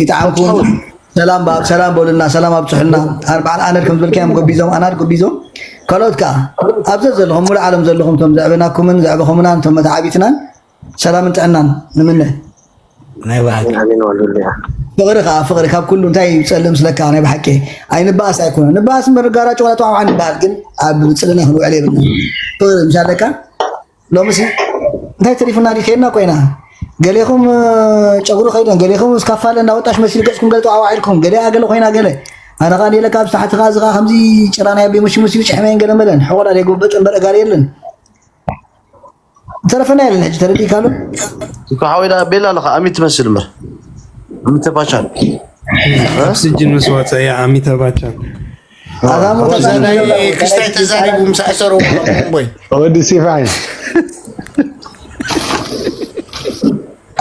ይጥዓምኩም ሰላም ብ- ሰላም በሉና ሰላም ኣብፅሑልና ኣነ- በዓል ኣነድ ከም ዝበልካዮም ጎቢዞም ኣናድ ጎቢዞም ካልኦት ከዓ ኣብዚ ዘለኹም ሙሉ ዓለም ዘለኹም ቶም ዘዕበናኩምን ዘዕበኹምናን ቶም መተዓቢትናን ሰላምን ጥዕናን ንምነ ናይ በዓል ኣሜን ወሉልያ ፍቕሪ ከዓ ፍቕሪ ካብ ኩሉ እንታይ ይፀልእ ምስለካ? ናይ ብሓቂ ኣይንበኣስ ኣይኮነ ንበኣስ እምበር ንጋራ ጨዋታ ተዋዕዋዕ ንበሃል፣ ግን ኣብ ፅልና ክንውዕል የብልና። ፍቕሪ ምሽ ኣለካ ሎምሲ እንታይ ተሪፉና? ዲ ከይድና ኮይና ገሌኹም ጨጉሪ ከይደን ገሌኹም እስካፋለ እንዳወጣሽ መሲሉ ገፅኩም ገለ ተዋዕዋዕ ኢልኩም ገለ ኣገለ ኮይና ገለ ኣነ ከዓ ንለካ ኣብ ታሕቲ ከዓ እዚ ከዓ ከምዚ ጭራ ናይ ኣቤ ሙሽሙሽ እዩ ጭሕመይን ገለ መለን ሕቆዳ ደይ ጎበጥ እምበር እጋር የለን። ዝተረፈና የለን። ሕጂ ተረዲእካሉ? እኮ ሓወይ ደኣ ቤላ ኣለኻ፣ ኣሚት ትመስል እምበር። ኣሚት ተባቻን። ካብ ስጅን ምስ ወጸ እያ ኣሚት ተባቻን። ኣዛሙ እዛ ናይ ክስታይ ተዛሪቡ ምስ ኣሰረዎ ቦይ። ወዲ ሲፋይ።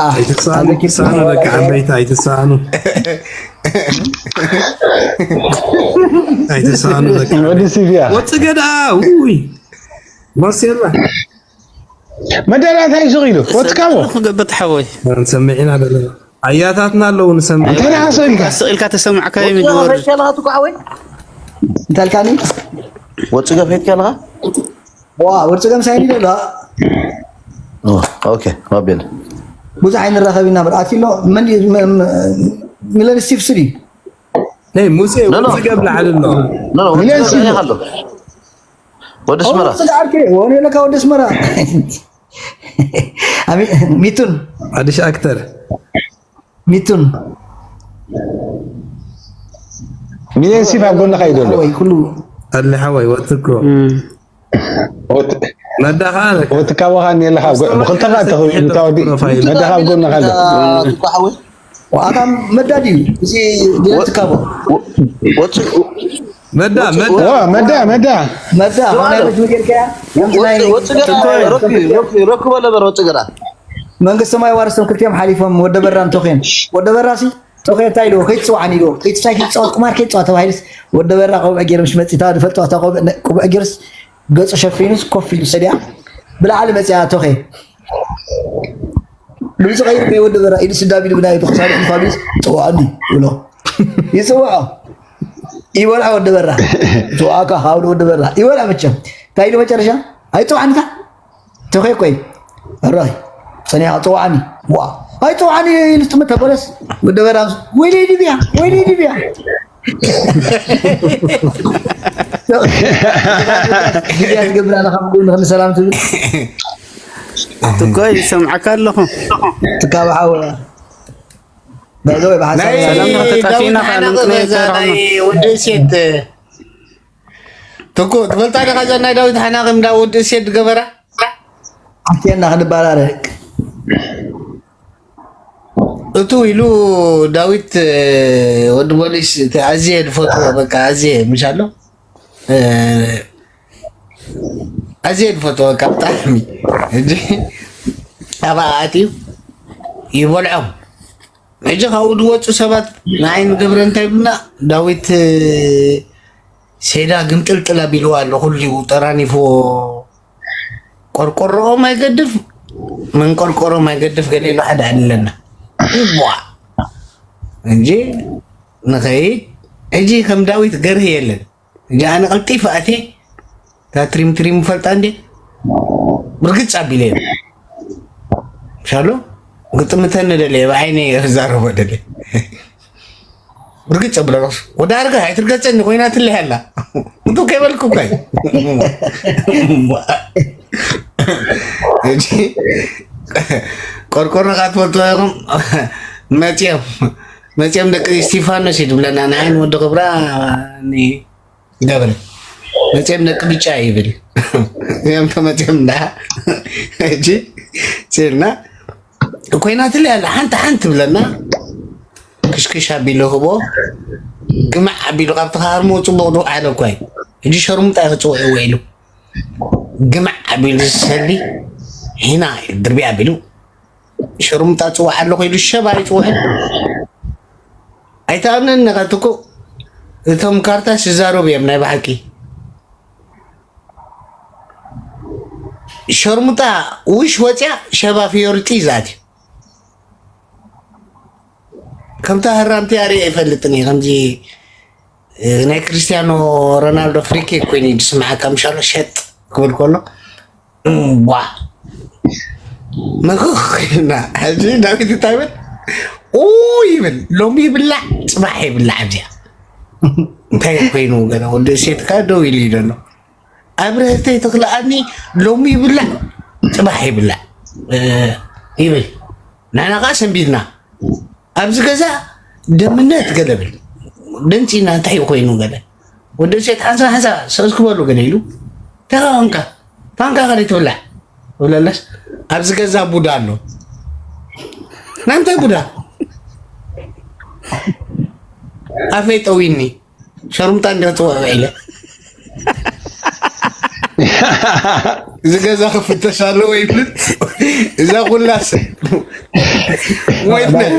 ኣይትሳኑ፣ ኣይትሳኑ ደቂ ዓበይቲ፣ ኣይትሳኑ። ኣይትሳኑ ደቂ ወዲ ሲፍያ። ወጽ ገዳ፣ ውይ። ማርሴላ። መደላ እንታይ ሱቕ ኢሉ? ወጥካዎ? ክገብት ሓወይ። ንሰምዕ ኢና ዘለና። ኣያታትና ኣለዉ ንሰምዕ። እንታይ ደኣ ሱቕ ኢልካ? ስቕ ኢልካ ተሰማዕካዮ ወዲ ምግባር። ገፈት ከለኻ ትኳዕ ወይ? እንታይ ኢልካኒ? ወዲ ገፈት ከለኻ? ዋ፣ ወዲ ገምሳይ ኢሉ ኣሎ። ኦ፣ ኦኬ፣ ኣቤል። ብዙሕ ኣይንራኸብ ኢና፣ በር ኣትሎ፣ መን እዩ፣ መ-፣ መ-፣ ሚለን ስቲቭ ስዲ? ነይ፣ ሙሴ፣ ኖ፣ ኖ። ወዲ ገብ ላዕሊ ኣሎ። ኖ፣ ኖ፣ ወዲ ሚለን ገብ ስዲ። ላዕሊ ኣሎ። ወዲ ኣስመራ። ወዲ ስጋ ዓርኪ፣ ወኔ ለካ ወዲ ኣስመራ። ኣሚ-፣ ሚቱን። ኣዲስ ኣክተር። ሚቱን። ሚልዮን ሲፍ ኣብ ጎንኻ እዩ ዘሎ። ወይ ኩሉ። ኣለ ሓወይ፣ ወትኮ። እም። ወት-፣ መዳ ኸዓ ነካ። ወትካ ወኻ ኔለኻ፣ ብኽልተ ኸዓ ተኸ-፣ ፕሮፋይል። መዳ ካብ ጎንኻ ኣሎ። ትኳ ሓወይ። ኣታ መዳ ድዩ? እዚ ዲና ወ-፣ ትካቦ። ወ-፣ ወጽ-፣ መዳ፣ ወጽ-፣ መዳ። ዋ፣ መዳ፣ መዳ። መዳ፣ ወ-፣ ሆነ ወ-፣ መች መጀር ከያ? ወጽ-፣ ወጽ-፣ ገራ፣ ትኮ-፣ ረኪ-፣ ረኪ-፣ ረክቦ ነበር ወጽ-፣ ገራ። መንግስቲ ሰማይ ዋርስቶም ክልቲኦም ሓሊፎም ወደ በራን ቶኼን። ወደ በራሲ ቶኼ እንታይ ኢልዎ? ከይትጽዋዕኒ ኢልዎ። ከይትሳይ ከይትጻወት ቁማር ከይትጻወት ተባሂሉስ ወደ በራ ቆብዕ ገይሩ ምስ መጺታ ዝፈልጥዋ እታ ቆብዕ ነ-፣ ቆብዕ ገይሩስ ገጹ ሸፊኑስ ኮፍ ኢሉ ሰዲያ ብላዕሊ መጺኣ ቶኼ። ድምፂ ቀይሩ ወደ በራ ኢዱ ስዳብ ኢሉ ብናይ ብክሳሉ ፋሉስ ጽዋዕኒ ይብሎ። ይጽውዖ። ይበልዖ ወደ በራ። ጽዋዕካ ካብ ወደ በራ። ይበልዖ መቸም። እንታይ ኢሉ መጨረሻ? ኣይጽዋዕንካ? ተኸይ ኮይ። ኣራይ። ሰኒያ ጽዋዕኒ። ዋ። ኣይጽዋዕኒ ኢሉ ጥምት ተበለስ። ወደ በራ። ወይለይ ድብያ፣ ወይለይ ድብያ። ድብያ ትገብር ኣለኻ፣ ብጎኒ ክንዲ ሰላም ትብል። ትኮ ይሰምዓካ ኣለኹ። ትካባሓወ። ባይዘወይ፣ ብሓሳብ ናይ ሰላም ተጣፊእና ዳዊት ከዓ ሓናቕ ንምክንያት ገዛ ተራኽብና። ናይ ወዲ እሴት ትኩ፣ ትፈልጣ ዲኻ እዛ ናይ ዳዊት ሓናቕ እንዳ ወዲ እሴት ዝገበራ? ሓኪየና ክንባራረቅ። እቱ ኢሉ ዳዊት፣ ወዲ ፖሊስ፣ እቲ ኣዝየ ዝፈትዎ፣ በቃ፣ ኣዝየ፣ ምሽ ኣሎ? ኣዝየ ዝፈትዎ፣ በቃ፣ ብጣዕሚ። ሕጂ ኣብኣ ኣትዩ ይበልዖም። ሕጂ ካብኡ ዝወፁ ሰባት ንዓይ ንገብረ እንታይ ይብሉና? ዳዊት ሴዳ ግምጥልጥል ኣቢልዋ ኣሎ፣ ኩሉ ጠራኒፍዎ። ቆርቆሮኦም ኣይገድፍ፣ መንቆርቆሮም ኣይገድፍ፣ ገለ ኢሉ ሓደ ኣለና። ይቧ። እንጂ ንኸይድ፣ ሕጂ ከም ዳዊት ገርህ የለን። ሕጂ ኣነ ቀልጢፈ ኣትየ፣ እታ ትሪም ትሪም ፈልጣ እንዴ? ብርግጽ ኣቢለ እየ። ምሻሎ? ግጥምተኒ ደልየ፣ ብዓይነ እየ ክዛረቦ ደልየ። ብርግጽ ኣብሎ ራሱ። ወዲ ኣረጋይ ኣይትርገጸኒ ኮይናትለይ ኣላ። እንቱ ከይበልኩ እኳ እዩ። ሕጂ ቆርቆሮ ካትፈልጥዎ ኢኹም። መጺኦም፣ መጺኦም ደቂ እስቲፋኖስ እዩ ዝብለና። ንዓይን ወዲ ክብራ ኒ-፣ ገብረ። መጺኦም ደቂ ብጫ ይብል። እዮም ተመጺኦም እንዳ። ሕጂ ሲልና ኮይናትለይ ኣላ። ሓንቲ ሓንቲ ትብለና። ክሽክሽ ኣቢሉ ክቦ፣ ግማዕ ኣቢሉ ካብቲ ካርሞ ጽቡቕ ዶ ኣለ እኳ እዩ። ሕጂ ሸርሙጣ እዩ ክጽውዕዎ ኢሉ። ግማዕ ኣቢሉ ዝሰሊ ሂና ድርቢ ኣቢሉ ሸርሙጣ ጽዋዕ ኣለኹ ኢሉ ሸባ ይጽውዕ። ኣይተኣምነኒ ኢኻ ትኩ። እቶም ካርታ ዝዛረቡ እዮም ናይ ብሓቂ። ሸርሙጣ ውሽ ወጽያ ሸባ ፍዮሪ ጥይዝ ኣትዩ። ከምታ ህራምቲ ኣርእየ ኣይፈልጥን እየ። ከምዚ፣ እ፣ ናይ ክርስቲያኖ ሮናልዶ ፍሪኪክ ኮይኑ እዩ ዝስምዓካ። ምሻሎ ሸጥ ክብል ከሎ፣ እምቧ። መኽኽ ኢልና። ሕጂ ዳዊት እንታይ ይብል? ኡ ይብል። ሎሚ ይብላዕ፣ ጽባሕ ይብላዕ። ኣብዚኣ እንታይ ኮይኑ ገለ ወዲ ሴትካ ደው ኢሉ ይደሎ። ኣብረህተይ ትኽልኣኒ፣ ሎሚ ይብላዕ፣ ጽባሕ ይብላዕ፣ እ፣ ይብል። ንሕና ከኣ ሰንቢድና። ኣብዚ ገዛ ደምነት ገለ ብል። ደንጺና እንታይ ኮይኑ ገለ። ወዲ ሴት ሓንሳ ሓንሳ ሰስ ክበሉ ገለ ኢሉ። እንታይ ኮንካ? ፋንካ ከደይ ትብላዕ? ትብለለስ። ኣብዚ ገዛ ቡዳ ኣሎ። ናንተ ቡዳ። ኣፈይ ጠዊኒ። ሸርሙጣ እንደ ጽዋዕ ኢለ። እዚ ገዛ ክፍተሽ ኣለዎ ይብል። እዛ ኩላ ሰብ። ወይት ናይ።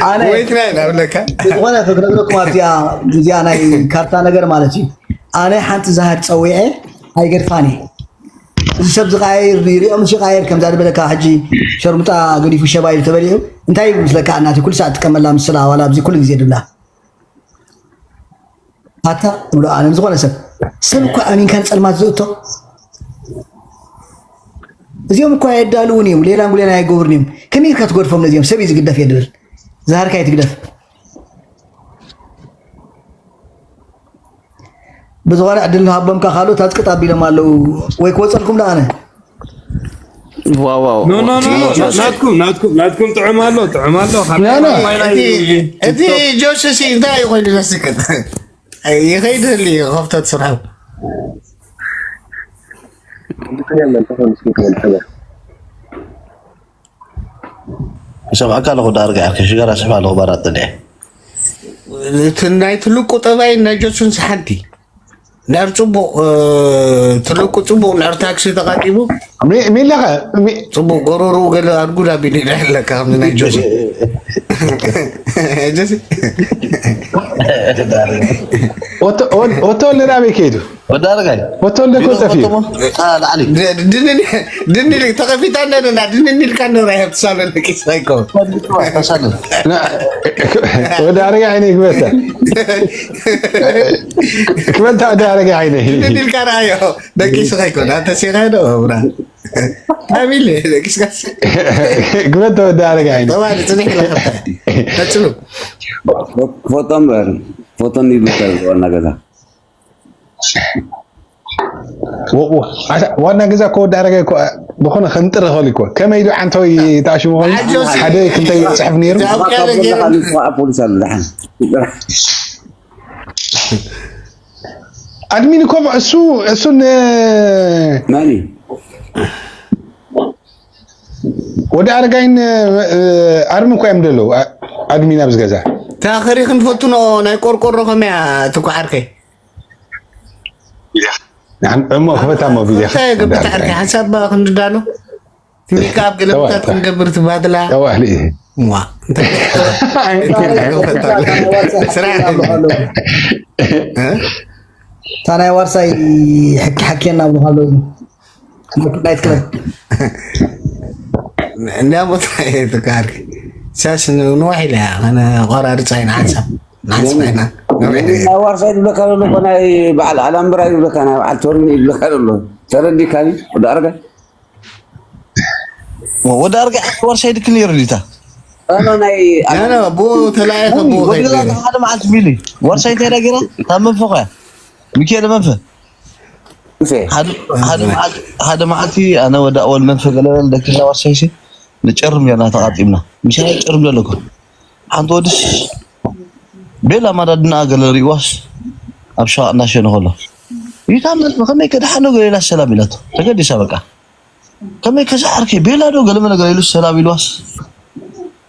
ኣነ ወይት ናይ ናብለካ። ዝኾነ ክነግረኩም ኣብዚኣ፣ እዚኣ ናይ ካርታ ነገር ማለት እዩ። ኣነ ሓንቲ ዛሃድ ጸዊዐ ኣይገድፋን እየ። እዚ ሰብ ዝቃየር ሪኦም ሲቃየር ከምዛ ዝበለካ ሕጂ ሸርሙጣ ገዲፉ ሸባ ኢሉ ተበሊዑ እንታይ ይብል ምስለካ? እናቲ ኩሉ ሰዓት ትጥቀመላ ምስላ ዋላ ኣብዚ ኩሉ ግዜ ድብላ ኣታ ብሎ ኣነ ዝኾነ ሰብ ሰብ እኮ ኣሚንካ ንጸልማት ዝእቶ እዚኦም እኮ ኣየዳልውን እዮም። ሌላ ጉሌላ ኣይገብሩን እዮም። ከመይ ኢልካ ትገድፎም ነዚኦም? ሰብ እዩ ዝግደፍ እየ ድብል። ዝሃርካ ይትግደፍ። ብዝኾነ ዕድል ንሃቦም፣ ካልኦት ኣጽቅጥ ኣቢሎም ኣለዉ። ወይ ክወጸልኩም ደኣ ኣነ። ዋው፣ ዋው። ኖ፣ ኖ፣ ኖ፣ ኖ፣ ናትኩም፣ ናትኩም፣ ናትኩም ጥዑም ኣሎ፣ ጥዑም ኣሎ። ካብ ኖ፣ ኖ። ማይ ናይ እቲ፣ እቲ ጆስ ሲ እንታይ ኮይኑ ዘስክት? ይኸይድ ህሊ ከፍተት ስርሑ። ሰምዐካ ኣለኹ፣ ዳርጋ ዓርከይ ሽጋራ ስሕብ ኣለኹ፣ ባራት ጥልዐ። እቲ ናይ ትልቁ ጠባይ ናይ ጆስን ሓንቲ። ንዕር ጽቡቕ፣ እ፣ ትልቁ ጽቡቕ ንዕር ታክሲ ተቓጢቡ። ሚ-፣ ሚለኸ፣ ሚ-፣ ጽቡቕ ጎሮሮኡ ገለ ኣድጉድ ኣቢሉ ይረአ ኣለካ፣ ከምዚ ናይ ጆሲ። ጆሲ። ኦቶ-፣ ኦን-፣ ኦቶለ ናበይ ከይዱ? ወዲ ኣረጋይ። ኦቶለ እኮ ቢሮ ጠፊኡ። ፈቶሞ? አ፣ ላዕሊ። ድ-፣ ድንን-፣ ድንን ተኸፊታ እንደነና፣ ድንን ኢልካ እንደና፣ ይኸፍትሳለ ለቂስ ኣይኮን። ተሳለ። ና-፣ ወዲ ኣረጋይ ዓይነ ይግበታ። ክበልታ ወዲ ኣረጋይ ዓይነ። ድንን ኢልካ ረኣዮ። ደቂስኻ ኣይኮን፣ ኣንተ ሴኻ ዶ፣ ብራ? ካሚል፣ ደቂስካ። ክበልታ ወዲ ኣረጋይ ዓይነ። ተባለ፣ ጽንሕ ኢላ ከፍታ። ቀጽሉ። ፎቶ እምበር፣ ፎቶ እንዲብልካ ዋና ገዛ። ወ-፣ ወ-፣ ኣታ-፣ ዋና ገዛ እኮ ወዲ ኣረጋይ እኮ፣ ብኾነ ከምጥር ይኽእል እኮ። ከመይ ኢሉ ዓንተወይ ተኣሽሙ ኮይኑ፣ ኣጆስ። ሓደ ክንተይ ይጽሕፍ ነይሩ። ዛብ ካለ ገይሩ። ፖሊስ ኣሎ፣ ደሓን። ኣድሚን እኮ እሱ፣ እሱ ን-፣ መን እዩ? ወዲ ኣረጋይን፣ እ፣ ኣርሚ እኮ እዮም ደለዉ። ኣ-፣ ኣድሚን ኣብዚ ገዛ። ታኸሪ ክንፈትኖ ናይ ቆርቆሮ ከመያ ትኳዓርከይ? ንዓም-፣ እሞ ክፈታ እሞ ቪድዮ እንታይ ክፈታ። ገብታ ዓርከይ ሓንሳብ ክንድዳሎ? ሜክኣፕ ገለ ተዋ፣ ምታት ተዋ። ክንገብር ትባድላ? ተዋህሊ። ዋ፣ እንታይ? ስራሕ እ? እታ ናይ ዋርሳይ ሕኪ ሓኪየና ብሎ ኣሎ። ናይት ክለብ። እንዳ ቦታ እየ ትካል። ሳስ ንዋሕ ኢለ እያ። ኣነ ቆራርጻ ኢና ሓንሳብ። ንሓንሳብ ኢና። ናይ ዋርሳይ ዝብለካ ዘሎ እኮ ናይ በዓል ኣላምብራ ይብለካ፣ ናይ በዓል ቶርኒ ይብለካ ዘሎ። ተረዲካኒ? ወዲ ኣረጋይ? ወ-፣ ወዲ ኣርጋ ዋርሳይ ድክ ነይሩ ዲታ? ኣነ ናይ ያ፣ ያ፣ ብኡ ተላኢኸ፣ ብኡ ወዲ ከይዱ። ላታ ሓደ መዓልቲ ሚሊ። ዋርሳይ እንታይ ደገራ? ካብ መንፈ ኾያ። ሚካኤል መንፈ። እሴ። ሓደ፣ ሓደ መዓልቲ፣ ሓደ መዓልቲ ኣነ ወዲ ኣወል መንፈ ገለ በለ ደክና ዋርሳይ ሲ ንጨርም ጌርና ተቓጢምና። ምሻ ጨርም ዘለኩ። ሓንቲ ወድስ ቤላ ማዳድና ገለ ሪእዋስ ኣብ ሸቓቕ እናሸነ ከሎ። ይታ መንፈ ከመይ ከድሓኖ ገለ ኢላ ሰላም ኢላቶ። ተገዲሳ በቃ። ከመይ ከዛ ዓርከይ ቤላ ዶ ገለ መለ ገለ ኢሉ ሰላም ኢልዋስ።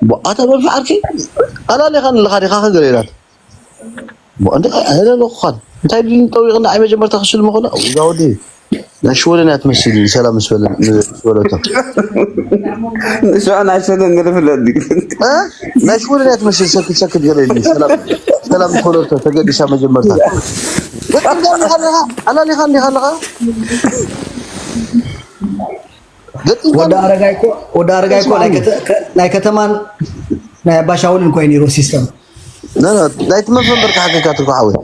ቦ፣ ኣታ መንፈ ዓርከይ ኣላሊኻን ኣለኻ ዲኻ ከ ገለ ኢላት። ቦ፣ እንደ፣ ኣነ ኣለኹ ኻን። እንታይ ድን ጠዊቕና ኣይ መጀመርታ ክስልሙ ኾና? እዛ ወዲ ናይ ሽወደን እያ ትመስል ሰላም ምስ በለ-፣ ምስ በለቶ። ንስዖ ናይ ሸደን ገለ ፍለጥ። እ? ናይ ሽወደን እያ ትመስል ሰክት ሰክት ገለ ኢሉ ሰላም፣ ሰላም ምስ በለቶ ተገዲሳ መጀመርታ። ገጢምካ እንዲኻ ኣለኻ? ኣላሊኻ እንዲኻ ኣለኻ? ገጢምካ ወዲ ኣለኻ? ኣረጋይ እኮ፣ ወዲ ኣረጋይ እኮ ናይ ከተ-፣ ከ-፣ ናይ ከተማን ናይ ኣባሻውልን እኮ እዩ ነይሩ ሲስተም። ነ፣ ነ፣ ናይቲ መንፈ እምበር ክሓገካ ትርኮ ሓወይ።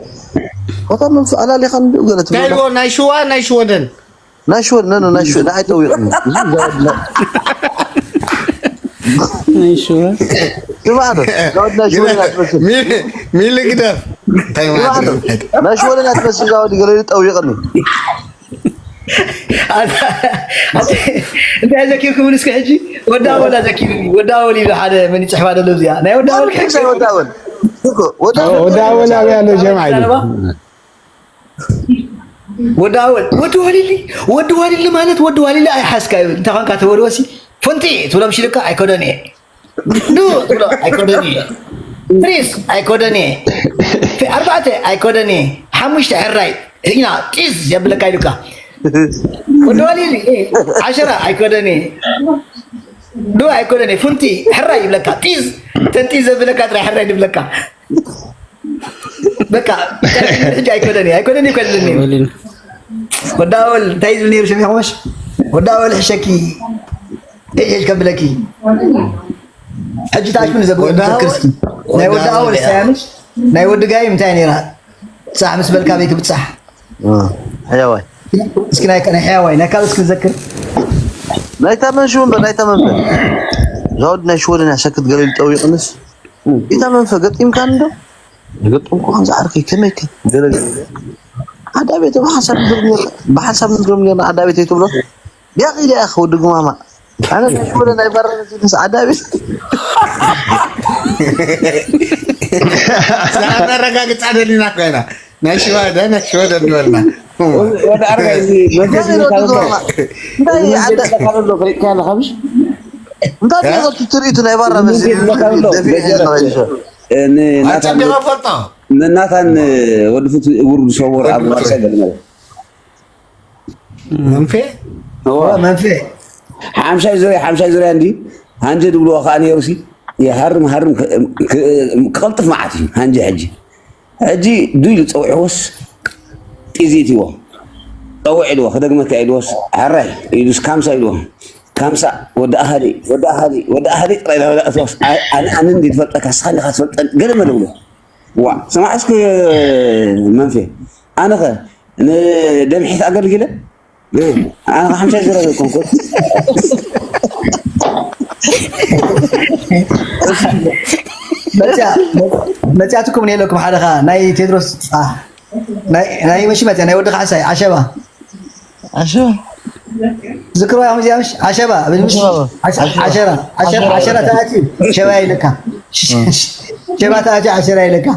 ኮታ መንፈ ኣላሊኻ እንዲሁ ገለ ትብሎ። እንታይ ኢልዎ? ናይ ሽዋ፣ ናይ ሽወደን? ናይ ሽወደን፣ ነ፣ ነ፣ ናይ ሽወ-፣ ንዓይ ጠዊቕኒ። እዚ ዘ-፣ ነ-፣ ናይ ሽወ ግባዶ ዛውድ ናይ ሽወደን ኣትመስል ሚሊ ግደፍ። እንታይ ማለት ነው? ናይ ሽወደን ኣትመስል ዛውድ ገለ ጠውይቕኒ እንታይ ዘኪርኩም እስከ ሕጂ? ወዳ ወላ ዘኪሩ ወዳ ወል ኢሉ ሓደ መን ይፅሕፋ ደሎ እዚኣ ናይ ወዳ ወል ወዳወል ወዳወል ወዳ ወላ ያለው ጀማዓ ኢሉ ወዲ ኣወል ወዲ ዋሊሊ ወዲ ዋሊሊ ማለት ወዲ ዋሊሊ ኣይሓዝካዮ እንታይ ኳንካ ተበልወሲ ፍንቲ ትብሎም ሽልካ ኣይኮደን እየ ዱ ትብሎ ኣይኮደን እየ ትሪስ ኣይኮደን እየ ኣርባዕተ ኣይኮደን እየ ሓሙሽተ ሕራይ ኢና ጢዝ የብለካ ኢሉካ ወዲ ዋሊሊ ዓሸራ ኣይኮደን እየ ዱ ኣይኮደን እየ ፍንቲ ሕራይ ይብለካ ጢዝ ተንጢዝ ዘብለካ ጥራይ ሕራይ ድብለካ በቃ ሕጂ ኣይኮነን ኣይኮነን ይኮነን ወዳወል እንታይ ዝብል ነይሩ ሰሚዕኩምሽ ወዳወል ሕሸኪ ሕሽ ከብለኪ ሕጂ ታሽምን ዘክርስቲ ናይ ወዳወል ሳያምሽ ናይ ወዲ ጋይ እንታይ ነይራ ፃሕ ምስ በልካ ቤት ብፃሕ ሕያዋይ እስኪ ናይ ሕያዋይ ናይ ካልእ እስኪ ዘክር ናይታ መንሽ ወንበር ናይታ መንበር ዛውድ ናይ ሽወደን ያሰክት ገለ ጠውይቕንስ ኢታ መንፈ ገጢምካ እንዶ ገጥምኩ ከምዚ ዓርከይ ከመይ ከ ገለ ገለ ዓዳ ቤት ብሓንሳብ ንድርም ኔርና ብሓንሳብ ንድርም ኔርና ዓዳ ቤት ኣይትብሎ ቢያቂ ዲያ ክወዲ ግማማ ኣነ ናይ ሽወደን ናይ ባራ ምስ ዓዳ ቤት ኣረጋግፃ ደሊና ኮይና ናይ ሽወደን ናይ ሽወደን ንበልና ወደ ኣርጋ እዚ መንፈስ እንታይ ወዲ ግማማ እንታይ ዓዳ ካበሎ ፈሊጥካ ኣለካ ምሽ እንታይ ትሪኢቱ ናይ ባራ መዚ ኣፀቢቐ ፈልጦ ንናታን ወዲ ፍቱ እግሩ ዝሰወር ኣብ ማርሻ ገለ ማለት መንፌ መንፌ ሓምሻይ ዙርያ ሓምሻይ ዙርያ እንዲ ሃንጀ ድብልዎ ከዓ ነይሩ ሲ ይሃርም ሃርም ክቐልጥፍ መዓት እዩ ሃንጀ ሕጂ ሕጂ ዱ ኢሉ ፀዊዕዎስ ጢዚት ይዎ ፀውዕ ኢልዎ ክደግመካ ኢልዎስ ሕራይ ኢሉስ ካምሳ ኢልዎ ካምሳ ወዲ ኣሃሊ ወዲ ኣሃሊ ወዲ ኣሃሊ ጥራይ ዳወዳእትዎስ ኣነ ኣነ እንዲ ትፈልጠካ ስኻ እንዲኻ ትፈልጠን ገለ መደብሎ ዋ ስማዕ እስኪ መንፌ ኣነኸ ንደምሒት ኣገልግለ ኣነ ሓምሻይ ዝረገ ኮንኩ መፅያትኩም ነለኩም ሓደኻ ናይ ቴድሮስ ናይ መሽመት ናይ ወዲ ካሕሳይ ዓሸባ ዓሸባ ዝክሮ ያምዚያምሽ ዓሸባ ዓሸራ ዓሸራ ተኣትዩ ሸባ ይልካ ሸባ ተኣትዩ ዓሸራ ይልካ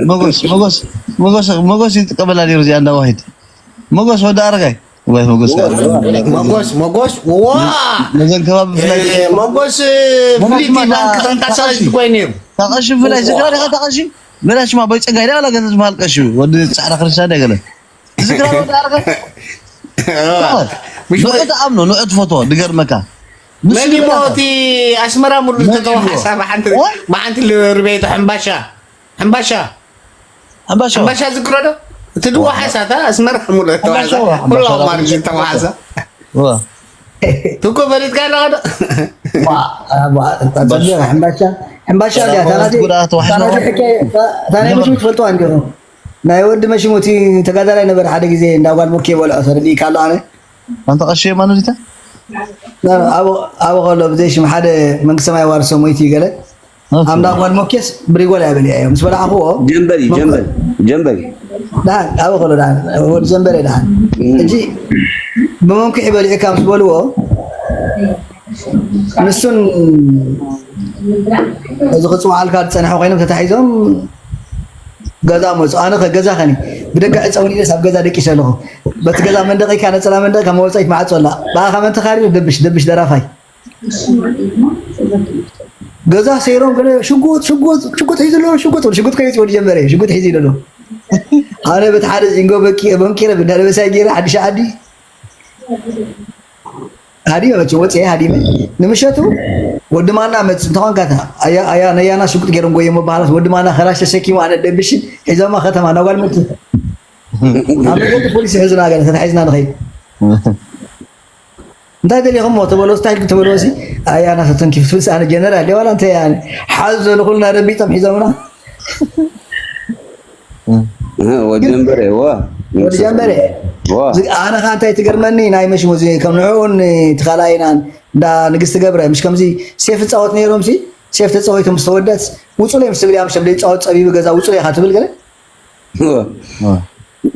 መጎስ መጎስ መጎስ መጎስ ይጥቀበላ ነይሩ እዚኣ እንዳዋሂድ መጎስ ወዲ ኣረጋይ ወይ መጎስ መጎስ መጎስ ዋ ነዘን ከባቢ ብፍላይ መጎስ ፍሊት ባንክ ተንቀሳቀስ ኮይኑ እዩ ታቀሺ ብፍላይ ዝክራ ዲካ ታቀሺ ብላሽማ በይ ፀጋይ ዳ ላ ገዛ ዝበሃል ቀሺ ወዲ ፃዕዳ ክርስቲያን ዳ ገለ ዝክራ ወዲ ኣረጋይ ምሽ ንዑ ተኣምኖ ንዑ ትፈትዎ ድገርመካ መን ሞ እቲ ኣስመራ ሙሉ ዝተተዋሓሳ ብሓንቲ ብሓንቲ ርቤቱ ሕምባሻ ሕምባሻ ኣምባሻ ሕምባሻ ዝክሮ ዶ እቲ ድዋሓሳ እታ ኣስመራ ሙሉ ተዋሓሳ ኩላ ማር ዝተዋሓሳ ትኮ ፈሊጥካ ኣለካ ዶ ሕምባሻ ሕምባሻ እዚኣ ታናቲ ታናቲ ሕከ ታናይ መሽሙ ትፈልጥዋ እንዲኹም ናይ ወዲ መሽሙ እቲ ተጋዳላይ ነበር ሓደ ግዜ እንዳ ጓል ሞኬ በልዖ ተረዲእካ ኣሎ ኣነ ኣንተ ቀሺ የማኑ ዲታ ኣብ ከሎ ብዘይ ሽም ሓደ መንግስተ ማይ ዋርሶ ሞይቲ ገለ ኣምዳ ጓል ሞኬስ ብሪጎል እያ በሊዐዮ ምስ በላዕኽዎ ጀንበሪ ጀንበሪ ጀንበሪ ደሓን ኣብ ከሎ ደሓን ወዲ ጀንበረ ደሓን እጂ ብመንኩሒ በሊዕካ ምስ በልዎ ንሱን እዚ ክፅውዓልካ ዝፀንሐ ኮይኖም ተታሒዞም ገዛ መፁ ኣነ ከ ገዛ ከኒ ብደጋ ዕፀውኒ ኢለስ ኣብ ገዛ ደቂሰ ኣለኹ በቲ ገዛ መንደቂካ ነፀላ መንደቂካ መወፀኢት መዓፆ ኣላ ብኣኻ መን ተኻሪሩ ደብሽ ደብሽ ደራፋይ ገዛ ሰይሮም ገለ ሽጉጥ ሽጉጥ ሽጉጥ ሒዙ ኣሎ ሽጉጥ ሽጉጥ ከይፂ ወዲ ጀመረ ሽጉጥ ሒዙ ኣሎ ኣነ በቲ ሓደ ዚንጎ በንኪረ ብዳለበሳይ ገይረ ሓድሽ ዓዲ ሃዲመ መቸ ወፅአ ሃዲመ ንምሸቱ ወዲ ማና መፅ እንተኾንካ ነያና ሽጉጥ ገይሮም ጎየ መባህላት ወዲ ማና ከላሽ ተሸኪሙ ኣነ ደብሽን ሒዞማ ከተማ ናጓል መት ኣብ መገዲ ፖሊስ ይሕዙና ገለ ተታሒዝና ንኸይድ እንታይ ደሊኹሞ ተበሎ ስታይል ተበሎ ሲ ኣያ ናተ ተንኪፍ ትብል ኣነ ጀነራል ዋላ እንታይ ኣነ ሓዙ ዘለኹልና ደንቢጦም ሒዞምና ወዲ ጀንበረ ዋ ወዲ ጀንበረ ኣነ ካ እንታይ ትገርመኒ ናይ መሽሙ እዚ ከም ንዕኡን ትኻላይናን እንዳ ንግስቲ ገብረ፣ ምሽ ከምዚ ሴፍ ይጻወት ነይሮም ሲ፣ ሴፍ ተጻዊቱ ምስ ተወደስ፣ "ውጹለይ" ምስ ትብል እያ፣ ምሽ ዘይጻወት ጸቢቡ ገዛ፣ "ውጹለይ" ኢኻ ትብል ገለ? እወ።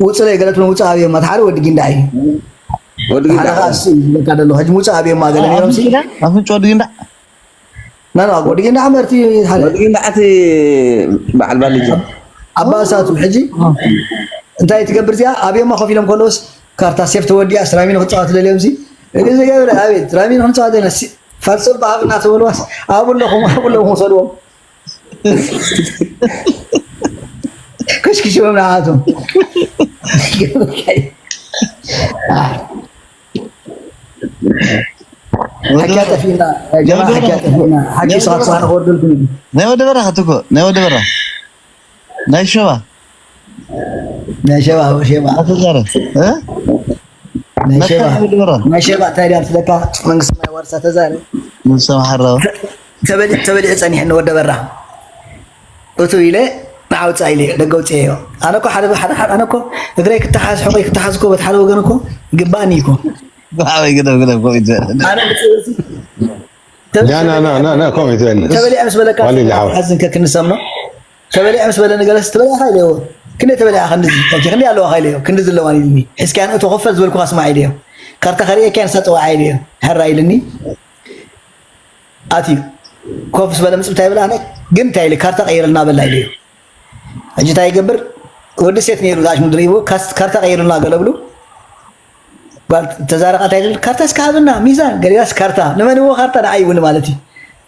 "ውጹለይ" ገለ ትብል፣ ውጹእ ኣብየማ፣ እቲ ሓደ ወዲ ጊንዳዕ እዩ። ወዲ እቲ ሓደ ጊንዳዕ። ከኣ እሱ እዩ ዝብለካ ዘሎ፣ ሕጂ ውጹእ ኣብየማ ገለ ነይሮም ሲ። ኣፍንጫ ወዲ ጊንዳዕ? ና፣ ና፣ ወዲ ጊንዳዕ መርቲ ሓደ። ወዲ ጊንዳዕ እቲ በዓል ባልጅ። ኣባ እሳቱ፣ ሕጂ እንታይ ትገብር እዚኣ? ኣብየማ ኮፍ ኢሎም ከለውስ፣ ካርታ ሴፍ ተወዲኣ፣ ራሚኖ ክጻወት ደልዮም ሲ። እዚ ገብረ፣ ኣቤት፣ ራሚኖ ክንጻወት ደልና ሲ፣ ፋልሶ በሃብ እናተበልዋስ፣ ኣብኡ ኣለኹም፣ ኣብኡ ኣለኹም፣ ውሰድዎም። ከሽክሽዎም ንዓቶም። ሓቂ ኣጠፊእና፣ ጀማ፣ ሓቂ ኣጠፊእና። ሓቂ ሰዓት ሰዓት ክወርደልኩም እዩ። ናይ ወዲ በረኻ ትኮ፣ ናይ ወዲ በረኻ። ናይ ሸባ። ናይ ሸባ፣ ሸባ። ኣተዛረ። እ? ናይ ሸባ። መካ ናይ ወዲ በረኻ። ናይ ሸባ እንታይ ድያ ትለካ? መንግስቲ ናይ ዋርሳ ተዛረ። ንሰማ ሓራው። ተበሊ-፣ ተበሊዑ ጸኒሐኒ ወዲ በራ። እቱ ኢለ ንዓውጻ ኢለ ደገ ኣውጽኤዮ። ኣነ እኮ ሓደ፣ ሓደ፣ ሓደ፣ ኣነ እኮ እግረይ ክተሓዝ፣ ሕቆይ ክተሓዝ እኮ በቲ ሓደ ወገን እኮ ይግባእኒ እኮ። ብሓወይ ግደፍ፣ ግደፍ፣ ኮሚት በል። ኣነ ብጽ-፣ ና፣ ና፣ ና፣ ና፣ ና፣ ኮሚት በል። ተበሊዐ ምስ በለካ ዋሊ ልዓው። ሓዝን ከክንሰምኖ። ተበሊዐ ምስ በለኒ ገለስ፣ "ተበሊዕካ?" ኢለዮ። "ክንደይ ተበሊዕካ?" "ክንድዚ። ኦኬ፣ ክንደይ ኣለዋካ?" ኢለዮ። "ክንድዚ ኣለዋኒ" ኢልኒ። "ሒዝካያን እቶ ክፈል ዝበልኩኻስ ማዕ?" ኢለዮ። "ካርታ ከርእየካያን ሳጠዋዓ?" ኢለዮ። "ሕራ" ኢልኒ። ኣትዩ ኮፍ ምስ በለ ምጽብታ ይብል፣ ኣነ ግን እንታይ ኢለ፣ "ካርታ ቀይርልና በላ" ኢለዮ። ሕጂ እንታይ ይገብር? ወዲ ሴት ነይሩ፣ ዛሽ ምድሪ ይቦ፣ ካስ-፣ "ካርታ ቀይርልና" ገለ ብሉ። ጓል ተዛረቓ እንታይ ትብል? "ካርታ እስከ ሃብና፣ ሚዛን፣ ገሊላስ ካርታ፣ ንመን እዎ ካርታ? ንዓይ እውን" ማለት እዩ።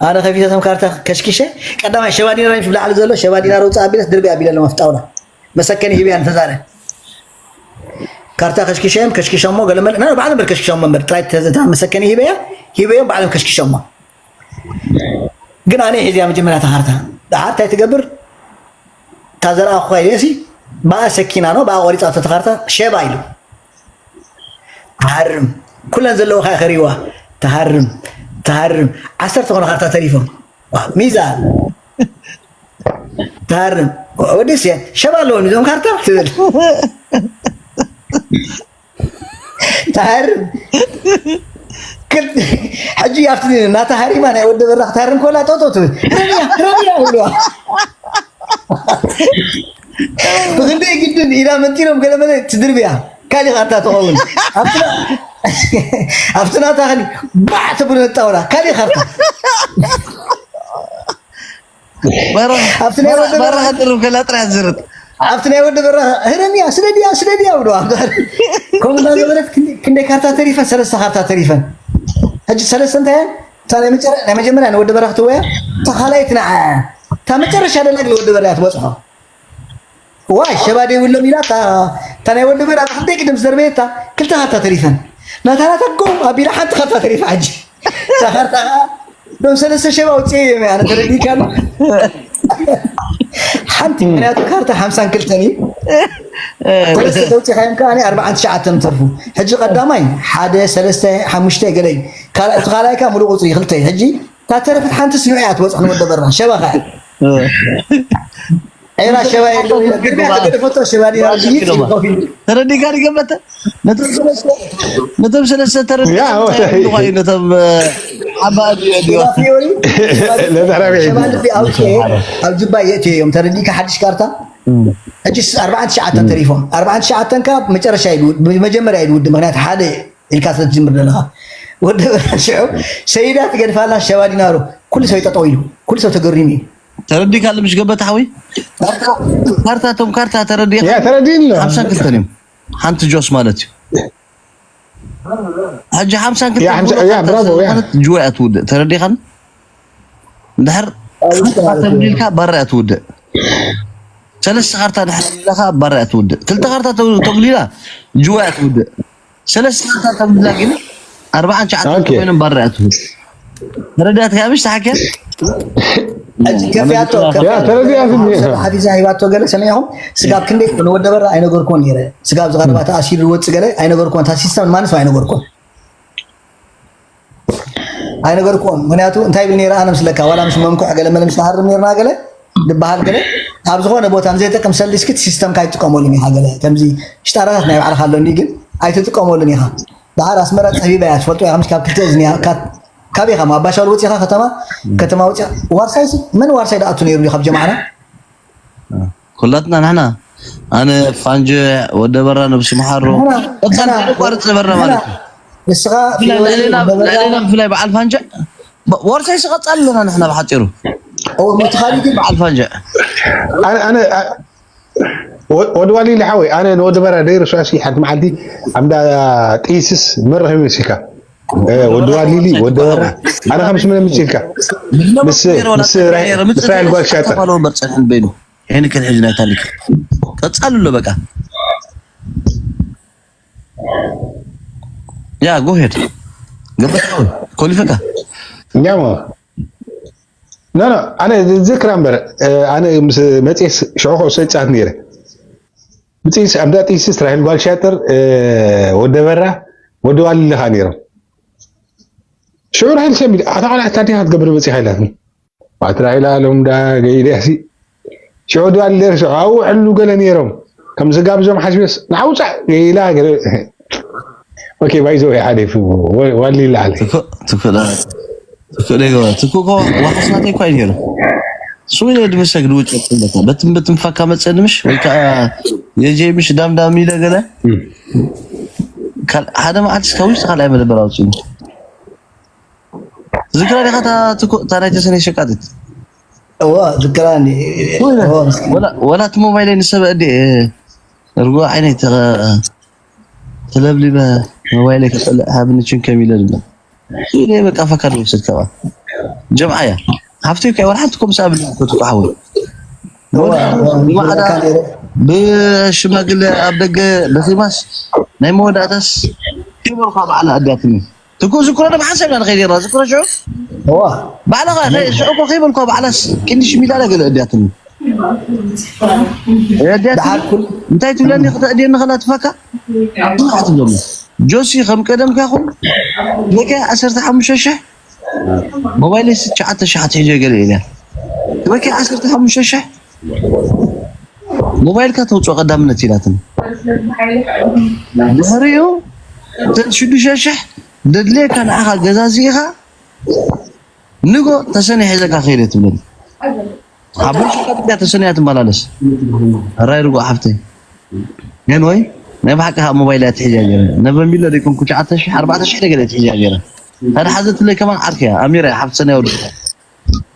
ኣነ ከፊተ እቶም ካርታ ከሽኪሸ፣ ቀዳማይ ሸባ ዲናር እዩ ብላዕሊ ዘሎ፣ ሸባ ዲናር ውፅእ ኣቢለስ ድርቢ ኣቢለ ኣለማ ኣብቲ ጣውላ። መሰከኒ ሂበያ ንተዛረ። ካርታ ከሽኪሸ እዮም፣ ከሽኪሸሞ ገለ መለ-፣ ና፣ ባዕሎም በር ከሽኪሸሞ እምበር፣ ጥራይ ተዘ-፣ እታ መሰከኒ ሂበያ፣ ሂበዮም ባዕሎም ከሽኪሸሞ። ግን ኣነ ሒዝያ መጀመርያ እታ ካርታ። ደሓር እንታይ ትገብር? እታ ዘርኣኹኻ ኢለሲ፣ ብኣ ሰኪና ነው፣ ብኣ ቆሪጻቶ እታ ካርታ፣ ሸባ ኢሉ። ትሃርም። ኩለን ዘለዋ ከኣ ከሪዋ። ትሃርም፣ ትሃርም። ዓሰርተ ኮነ ካርታ ተሪፎም። ዋ፣ ሚዛን። ትሃርም። ወዲ ሴት፣ ሸባ ኣለዎም እዞም ካርታ ትብል። ትሃርም። ክል-፣ ሕጂ ኣብቲ ናታ ሃሪማ ናይ ወዲ በራኽ ትሃርም ኮላ ጦጦ ትብል። ረቢያ፣ ረቢያ ይብልዋ። ብክንደይ ግድን ኢዳ መንጢሎም ገለ መለ ትድርብያ። ካሊእ ካርታ ትኸውን። ኣብቲ ና-፣ ኣብቲ ናታ ኸሊ ባዕ ተብሎ ጣውላ። ካሊእ ካርታ። በራ-፣ ኣብቲ ናይ ወዲ በራ-፣ በራ ከጥርም ከላ ጥራይ ዝርጥ። ኣብቲ ናይ ወዲ በራ፣ "ህረምያ፣ ስደድያ፣ ስደድያ" ብለዋ። ከምኡ እናገበረት ክንደይ፣ ክንደይ ካርታ ተሪፈን? ሰለስተ ካርታ ተሪፈን። ሕጂ ሰለስተ እንታይ እየን? እታ ናይ መጨረ-፣ ናይ መጀመርያ ንወዲ በራ ክትወያ፣ እታ ካልኣይቲ ንዓያ እያ። እታ መጨረሻ ደላ ግን ወዲ በራ እያ ትበጽሖ። ዋይ፣ ሸባ ደይብሎም ኢላ፣ እታ፣ እታ ናይ ወዲ በራ ክንደይ ግድም ዝደርበየታ፣ ክልተ ካርታ ተሪፈን። ናታ፣ ናታ ጎም ኣቢላ ሓንቲ ካርታ ተሪፋ ሕጂ። እታ ካርታ ኸዓ፣ እቶም ሰለስተ ሸባ ኣውፅኤ እዮም፣ ኣነ ተረዲእካ ኣሎ። ሓንቲ፣ ምክንያቱ ካርታ ሓምሳን ክልተን እዩ። ሰለስተ ተውፂኻዮም ከዓ ኣርባዓን ትሽዓተን ተርፉ። ሕጂ ቀዳማይ፣ ሓደ፣ ሰለስተ፣ ሓሙሽተ ገለ እዩ። ካልኣይ፣ እቲ ካልኣይ ከዓ ሙሉእ ቁፅሪ ክልተ እዩ። ሕጂ፣ እታ ተረፈት ሓንቲ ስኑዕ እያ ትበፅሕ ንወዲ በራ። ሸባ ከዓ። ዒራ ሸባ የለው ኢለ፣ ቅድሚያ ተገደፈቶ ሸባ ዲና ብይት ኢሉ ኮፍ ኢሉ። ተረዲእካ ዲገመተ? ነቶም ሰለስተ፣ ነቶም ሰለስተ ተረዲእካ ያ፣ እንታይ ወደ-፣ ይብሉኻ እዩ? ነቶም፣ እ፣ ሓባ ኣድዮ፣ ኣድዮ። ሸባ ፊዮሪ፣ ነዛ ራብዒ ሸባ እዩ። ልቢ ኣውቄ፣ ኣብ ጅባ የእትዮ እዮም። ተረዲእካ ሓድሽ ካርታ? እም። ሕጂ ኣርባዓን ትሽዓተን እም። ተሪፎም። ኣርባዓን ትሽዓተን ካብ መጨረሻ እዩ፣ መጀመርያ እዩ ውድእ። ምክንያቱ ሓደ ኢልካ ስለ ትጅምር ዘለኻ። ወዲ በራ ሽዑ ሰይዳ ትገድፋላ ሸባ ዲናሩ። ኩሉ ሰብ ይጠጠው ኢሉ። ኩሉ ሰብ ተገሪሙ እዩ። ተረዲእካ ኣሎ ምሽ ገበታ ሓወይ? ካርታ፣ ካርታ፣ እቶም ካርታ ተረዲእካ? ያ፣ ተረዲእኒ ኣሎ። ሓምሳን ክልተን እዮም። ሓንቲ ጆስ ማለት እዩ። ሕጂ ሓምሳን ክልተን ያ፣ ሓምሳ፣ ያ፣ ካርታ ብራቮ፣ ያ። ማለት ጅዋ እያ ትውድእ። ተረዲእካኒ? እንድሕር ኣይ፣ ውስጥ ካርታ ማለት እዩ። ተብሊልካ ባራ እያ ትውድእ። ሰለስተ ካርታ ድሕር ኢላኻ ባራ እያ ትውድእ። ክልተ ካርታ ተው-፣ ተጉሊላ ጅዋ እያ ትውድእ። ሰለስተ ካርታ ተጉሊላ ግን ኣርባዓን ትሽዓተን ኦኬ። ተኮይኖም ባራ እያ ትውድእ። ተረዳእካ ምሽ ተሓኪያ? ሕጂ ከፍያቶ፣ ያ፣ ከፍያቶ። ተረዲኣትኒ። ሓፊዛ ሂባቶ ገለ ሰሚዕኹም? ስጋብ ክንደይ ንወዲ በራ ኣይነገርኩዎን ነይረ። ስጋብ ዝቐረባ ተኣሲሩ ዝወጽእ ገለ ኣይነገርኩዎን። እታ ሲስተም ማንስ ኣይነገርኩዎን። ኣይነገርኩዎን። ምክንያቱ እንታይ ይብል ነይረ ኣነ ምስለካ፣ ዋላ ምስ መምኩዕ ገለ መለ ምስ ንሃርም ነይርና ገለ፣ ዝበሃል ገለ፣ ኣብ ዝኾነ ቦታ ንዘይጠቅም ሰልዲ እስኪ እቲ ሲስተምካ ኣይትጥቀመሉን ኢኻ ገለ። ከምዚ ሽጣራታት ናይ ባዕልኻ ኣሎ እንዲ ግን ኣይትጥቀመሉን ኢኻ። ደሓር ኣስመራ ጸቢባ እያ ትፈልጦ ኢኻ፣ ምስ ካብ ክልተ እዝኒ እያ፣ ካብ ካበይ ኢኻ? ኣባሻውል ወፂኻ ከተማ? ከተማ ወፂኻ? ዋርሳይ ሲ? መን ዋርሳይ ደኣቱ ነይሩ ድዩ ካብ ጀማዓና? ኩላትና ንሕና፣ ኣነ፣ ፋንጀ፣ ወደ በራ፣ ነብሲ መሓሮ፣ ንሕና- ቀፃል ንሕና- ዘይቋርፅ ነበርና ንሕና- ማለት እዩ። ንስኻ ብፍላይ ፊወሪ ልዕሌና ወደ በራ- ልዕሌና ብፍላይ በዓል ፋንጀ፣ ወርሳይ ሲ ቀፃል ኣለና ንሕና ብሓፂሩ። ኦ፣ መትኻሊ ግን በዓል ፋንጀ ኣነ ኣነ ወድዋሊ ልሓወይ ኣነ ንወዲ በራ ደይርሱ ኣሲ ሓንቲ መዓልቲ ኣምዳ ጥይስስ መረኸቢ መሲካ ወድዋሊሊ ወደበራ ኣነ ከም ስምነ ምፅልካ ምስ ምስ ራሄል ጓል ሻጥር ተባለ ወንበር ፀንሕን በይኑ ይህን ከን ሕጂ ናይ ታሊክ ቀፃሉ ኣሎ በቃ ያ ጎሄድ ገበታ ኮሊፈካ እኛሞ ኖ ኖ ኣነ ዝክራ እምበር ኣነ ምስ መፅስ ሽዑ ኩዕሶ ይፃወት ነይረ ብፅስ ኣብዳ ጥይስስ ራሄል ጓል ሻጥር ወደበራ ወደዋሊ ኣለኻ ነይሮም ሽዑ ራሄል ሰሚድ ኣታ ቆልዓ ታዲኻ ክትገብር መፂኻ ኢላትኒ ኣቲ ራሄል ኣሎም ዳ ገይድያ ሲ ሽዑ ደዋሊ ነይሩ ሽዑ ኣብኡ ዕሉ ገለ ነይሮም ከም ዝጋብዞም ሓስቤስ ንዓውፃእ ገይላ ገለ ኦኬ ባይዘው ሓደ ዋሊ ይለዓል ትክእለ ትክእለ ይገባ ትኩ እኮ ዋሕስ ናተይ እኳ እዩ ነይሩ ስዊለ ድመሰግ ድውጭ በቃ በትም በትም ፋካ መፀ ንምሽ ወይ ከዓ የጀይ ምሽ ዳምዳም ኢለ ገለ ሓደ መዓልቲ እስከ ውሽጢ ካልኣይ መደበር ኣውፅኒ ዝክራ ዲኻ እታ ትኩ እታ ናይ ተሰነይ ሸቃጢት እዋ ዝክራኒ ወላ እቲ ሞባይለይ ንሰበ እዲ ርጉ ዓይነይ ተለብሊበ ሞባይለይ ከፀልእ ሃብኒ ችንከም ኢለ ድማ ኢለ በቃ ፈካድ ወሰድ ከባ ጀምዓ እያ ሃፍተይ ከ ወላ ሓንቲ ኮምሳ ብላ ኮቱ ካሕወ ብማዕዳ ብሽማግለ ኣብ ደገ ደኺማስ ናይ መወዳእታስ ቴበልኳ በዓል ኣድያትኒ ትኩ ዝክሮ ዶ ብሓንሳብ ኢና ንኸይድ ጌርና ዝክሮ ሽዑ እዋ ባዕልኻ ናይ ሽዑ እኮ ከይበልኳ ባዕላስ ክንዲ ሽሚላለ ገለ እድያትኒ እድያትኒ እንታይ ትብለኒ ክተእድየኒ ኸላ ትፋካ ትብለኒ ጆሲ ከም ቀደምካ ይኹን ወከ ዓሰርተ ሓሙሽተ ሽሕ ሞባይለይ ትሽዓተ ሽሕ ኣትሒዘ ገለ ኢለ ወከ ዓሰርተ ሓሙሽተ ሽሕ ሞባይልካ ተውፅኦ ቀዳምነት ኢላትኒ ድሕሪኡ እተን ሽዱሽተ ሽሕ ደድልየካ ንዓኻ ገዛዚእኻ ንጎ ተሰነ ሒዘካ ከይደ ትብለኒ ሓቦይ ሽቃጥ እያ ተሰነያ ትመላለስ ሕራይ ርጉእ ሓፍተይ ግን ወይ ናይ ብሓቂ ካብ ሞባይል እያ ትሒዝያ ገይረ ነበ ሚለ ደይኮንኩ ትሽዓተ ሽሕ ኣርባዕተ ሽሕ ደገለ ትሒዝያ ገይረ ሓደ ሓዘትለይ ከማን ዓርኪ እያ ኣሚራ እያ ሓፍቲ ሰነያ ወዲ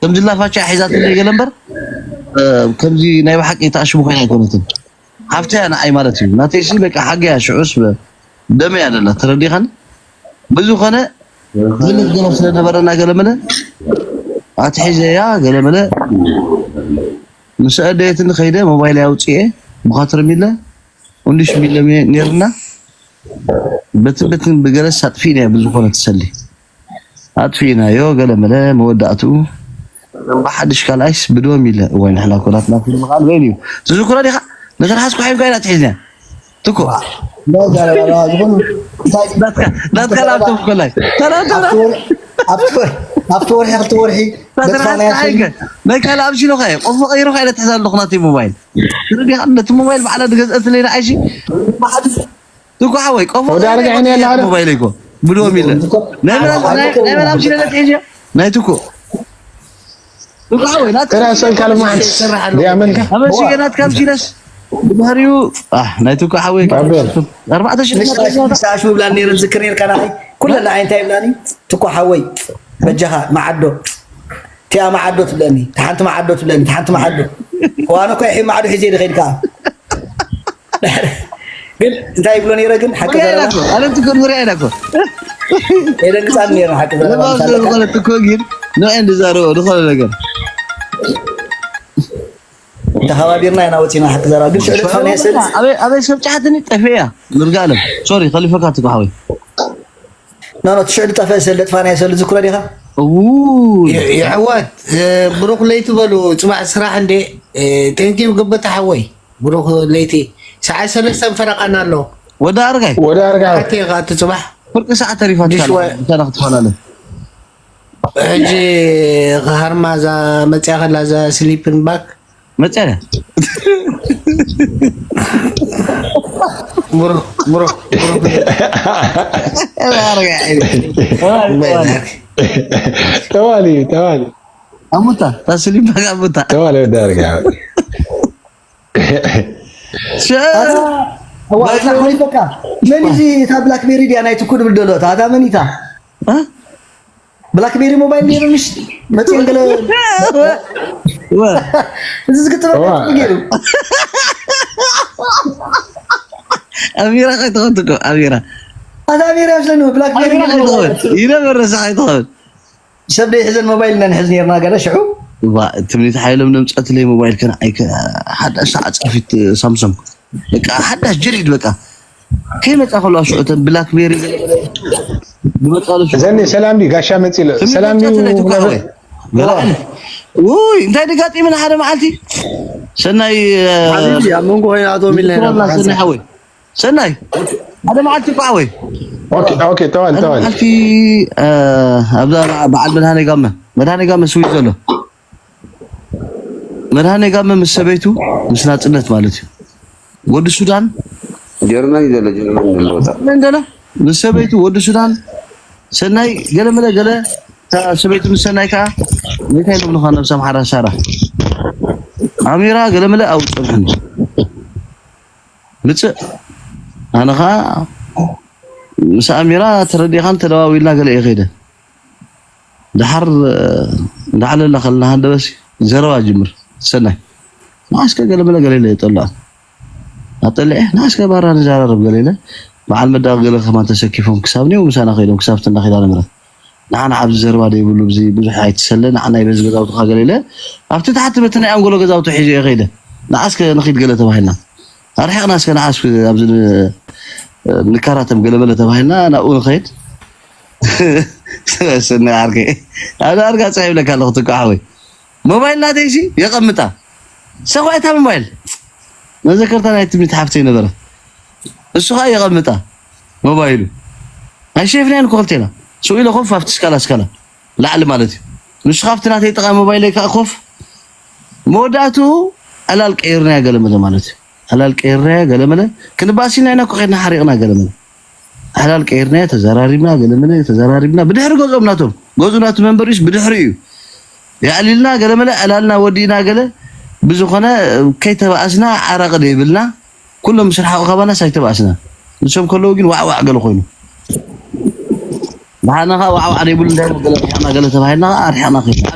ከምዚ ላፋቻ ሒዛትለይ ገለ እምበር ከምዚ ናይ ብሓቂ ተኣሽሙ ኮይና ኣይኮነትን ሃፍተያ ንዓይ ማለት እዩ ናተይሲ በቃ ሓገያ ሽዑስ ደመያ ደላ ተረዲኻኒ ብዝኾነ ዝልፍ ገለ ስለነበረና ገለመለ ኣትሒዘያ ገለመለ ምስ ኣደየትኒ ከይደ ሞባይል ኣውፅኤ ብኻትር ሚለ ቁንዲሽ ሚለ ነርና በትን በትን ብገለስ ኣጥፊእናዮ ብዝኾነ ትሰሊ ኣጥፊእናዮ ገለመለ መወዳእትኡ እምባ ሓድሽ ካልኣይስ ብድወም ኢለ እዋይ ንሕና እኮ ናትና ፊልም ከዓ ንበይኑ እዩ ትዝክሮ ዲኻ ነተን ሓዝኩ ሓይምካ ኢና ትሒዝና ትኮ ናትካ ላፕቶፕ ኮላይ ኣብቲ ወርሒ ክልተ ወርሒ ናይ ካልእ ኣብሲሎካ እየ ቆፎ ቀይሮካ ኢለ ትሕዛ ኣለኹ ናተይ ሞባይል ትርዲኻ ነቲ ሞባይል ባዕላ ዝገዝአትለይ ንዓይሲ ትኩ ሓወይ ቆፎ ሞባይል እኮ ብድዎም ኢለ ናይ መላም ሲለለ ትሒዝያ ናይ ትኩ ትኩ ሓወይ ናት ራስን ካልማን ዲያመልካ ኣበሲገ ናት ካብ ሲለስ ብድሕሪኡ ናይ ትኩ ሓወይ ኣርባዕተ ሽሕ ሳሹ ብላ ነይረ ዝክር ነርካ ናኸይ ኩለላ ዓይንታ ይብላኒ ትኩ ሓወይ በጃኻ መዓዶ ቲኣ መዓዶ ትብለኒ ሓንቲ መዓዶ ትብለኒ ሓንቲ መዓዶ ዋነ ኮ ይሒ መዓዶ ሒዘ ይድኸይድ ከዓ ግን እንታይ ይብሎ ነይረ ግን ሓቂ ዘረባ ኣነ ትኩር ምርያ ኢና እኮ የደንግፃኒ ነይረ ሓቂ ዘረባ ዝኾነ ትኮ ግን ንዕን ዝዛረቦ ዝኾነ ነገር ተኸባቢርና ኢና ወፂና ሓቂ ዘረባ ግን ሽዕሊ ዝኾነ ስል ኣበይ ሰብ ጫሕትኒ ጠፍያ ምርጋለም ሶሪ ከሊፈካ ትኩ ሓወይ ኖ ኖ ትሽዕሊ ጠፍአ ስል ለጥፋና ስል ዝክሮ ዲኻ ውይ የሕዋት ብሩክ ለይቲ በሉ ፅባሕ ስራሕ እንዴ ቴንኪው ግብታ ሓወይ ብሩክ ለይቲ ሰዓት ሰለስተን ፈረቃና ኣሎ ወደ ኣርጋይ ወደ ኣርጋይ ኣቴ ኻቲ ፅባሕ ፍርቂ ሰዓት ተሪፋትካ ብቻ ክትፈላለ ሕጂ ሃርማ እዛ መፅያ ከላ እዛ ስሊፕን ባክ መፅያ ድያ ብሩክ ብሩክ ብሩክ ኣርጋይ ጠዋሊ ጠዋሊ ኣሙታ ታስሊም ባጋ ኣሙታ ጠዋሊ ዳርጋ ሸ- ኣታ ዋላ ሆሊፈካ መን እዚ እታ ብላክቤሪ ድያ ናይ ትኩ ድብል ደሎ እታ እታ መን እታ እ? ብላክቤሪ ሞባይል ነይሩ ምሽ መፅን ገለ ወ- እዚ ዝግጥመ እዋ። ገይሩ ኣሚራ ከይትኸውን ትኮ ኣሚራ ኣታ ኣሜሪያ ስለኒ ብላክቤሪ ኣሚራ ከይትኸውን ይነበረሳ ከይትኸውን ሰብ ደይ ሕዘን ሞባይል ነንሕዝ ነርና ገለ ሽዑ ዋ ትምኒት ሓይሎም ነምፀትለይ ሞባይል ከነዓይ ሓዳሽ ዓፃፊት ሳምሶንግ በቃ ሓዳሽ ጀዲድ በቃ ከይመፃ ከለዋ ሽዑ እተን ብላክቤሪ ዝመፃሉ ሽዑ ዘኒ ሰላም ዲ ጋሻ መፂለ ሰላም ዲ ውይ እንታይ ደጋጢምና ሓደ መዓልቲ ሰናይ ሓቢቢ ኣብ መንጎ ኮይና ኣቶም ኢልና ኢና ሰናይ ሓወይ ሰናይ ሓደ መዓልቲ እኮ ሓወይ ኦኬ ኦኬ ተዋል ሓደ ተዋል መዓልቲ ኣብዛ በዓል መድሃኔ ጋመ መድሃኔ ጋመ ስዊት ዘሎ መድሃኔ ጋመ ምስ ሰበይቱ ምስ ናፅነት ማለት እዩ ወዲ ሱዳን ጀርመን እዩ ዘሎ ጀርመን ዘሎ ቦታ ምን ገለ ምስ ሰበይቱ ወዲ ሱዳን ሰናይ ገለ መለ ገለ እታ ሰበይቱ ምስ ሰናይ ከዓ እንታይ ኢሎም ንኻ ነብሳ ምሓራ ሳራ ኣሚራ ገለ መለ ኣብኡ ፀንሐኒ ምፅእ ኣነ ከዓ ምስ ኣሚራ ተረዲኻን ተደዋዊልና ገለ እየ ከይደ ድሓር እንዳዓለልና ከለና ሃንደበሲ ዘረባ ጅምር ሰናይ ንዓስከ ገለ መለ ገለ ኢለ የጠልዖ ኣጠልዐ ንዓስከ ባራ ንዘራረብ ገለ ኢለ በዓል መዳቕ ገለ ከማን ተሰኪፎም ክሳብ ኔው ምሳና ከይዶም ክሳብ ትንዳ ኪዳነ ምሕረት ንዓና ኣብዚ ዘረባ ደይብሉ ብዚ ብዙሕ ኣይትሰለ ንዓና ይበዚ ገዛውትኻ ገለ ኢለ ኣብቲ ታሕቲ በቲ ናይ ኣንጎሎ ገዛውቲ ሒዘ እየ ከይደ ንዓስከ ንኺድ ገለ ተባሂልና ኣርሒቕና እስከ ንዓስ ኣብዚ ንከራተም ገለ መለ ተባሂልና ናብኡ ንኸይድ ሰናይ ዓርከይ ኣብ ኣርጋ ፀ ይብለካ ኣለኹ ትኳ ሓወይ ሞባይል ናተይሲ የቐምጣ ሰኳ እታ ሞባይል መዘከርታ ናይ ትምኒት ሓፍተይ ነበረ እሱ ከዓ የቐምጣ ሞባይሉ ኣይሸፍናየን ኮልቴና ስኡ ኢለ ኮፍ ኣብቲ ስካላ ስካላ ላዕሊ ማለት እዩ ንሱ ካብቲ ናተይ ጥቓ ሞባይለይ ከዓ ኮፍ መወዳእትኡ ዕላል ቀይርናያ ገለ መለ ማለት እዩ ዕላል ቀይርናያ ገለ መለ ክንባእስ ኢልና ኢና እኮ ከድና ሓሪቕና ገለ መለ ዕላል ቀይርናያ ተዘራሪብና ገለ መለ ተዘራሪብና ብድሕሪ ገዝኦም ናቶም ገዝኡ ናቱ መንበሪስ ብድሕሪ እዩ የዕሊልና ገለ መለ ዕላልና ወዲእና ገለ ብዝኾነ ከይተባእስና ዓራቂ ደይብልና ኩሎም ምስ ረሓቑ ካባናስ ኣይተባእስና ንሶም ከለዉ ግን ዋዕዋዕ ገለ ኮይኑ ንሓና ከዓ ዋዕዋዕ ዘይብሉ እንታይ ገለ ርሕቕና ገለ ተባሂልና ከዓ ኣርሒቕና ከይድና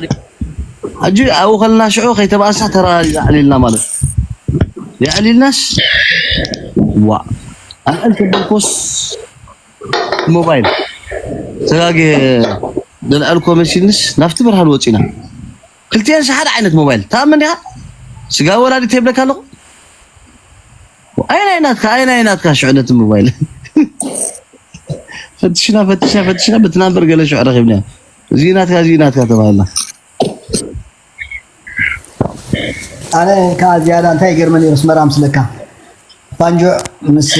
ሕጂ ኣብኡ ከለና ሽዑ ከይተባእስና ተራራዲና ኣዕሊልና ማለት እዩ የዕሊልናስ ዋ ኣዕል ተበልኮስ ሞባይል ተጋጊ ዘልዐልኮ መሲልንስ ናብቲ ብርሃን ወፂና ክልቲኤንስ ሓደ ዓይነት ሞባይል ተኣምን ዲኻ ስጋ ወላዲት የብለካ ኣለኹ ኣይናይ ናትካ ኣይናይ ናትካ ሽዑ ነቲ ሞባይል ፈትሽና ፈትሽና ፈትሽና በቲ ናምበር ገለ ሽዑ ረኺብና እዚ ናትካ እዚ ናትካ ተባሃልና ኣነ ከዓ ዝያዳ እንታይ ይገርመኒ ነይሩ ኣስመራ ምስለካ ፋንጆዕ ምስ